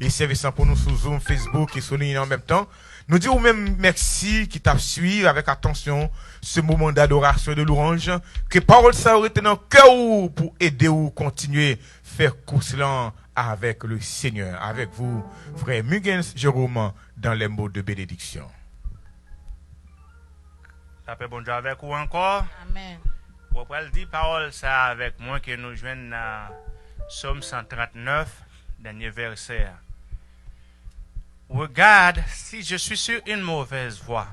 e sèvis lan pou nou sou Zoom, Facebook e sou liy lan an menm tan. Nou di ou menm mèsi ki t ap swiv avèk atansyon se moman d'adorasyon e de louwanj. Ke pawòl sa yo rete nan kè ou pou ede ou kontinye fè kous lan avèk le Senyè. Avèk vou, frè Mugens Jerome, dans les mots de bénédiction. Lapè Bondye avèk ou ankò. Amen. Ou pral di pawòl sa avèk mwen ke nou jwenn nan Sòm san trant nèf, dènye vèsè a. Regarde si je suis sur une mauvaise voie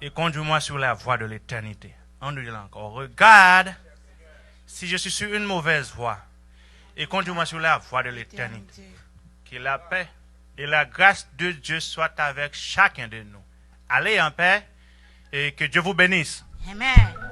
et conduis-moi sur la voie de l'éternité. An nou di l ankò. Regarde si je suis sur une mauvaise voie et conduis-moi sur la voie de l'éternité. Que la paix et la grâce de Dieu soient avec chacun de nous. Allez en paix et que Dieu vous bénisse. Amen.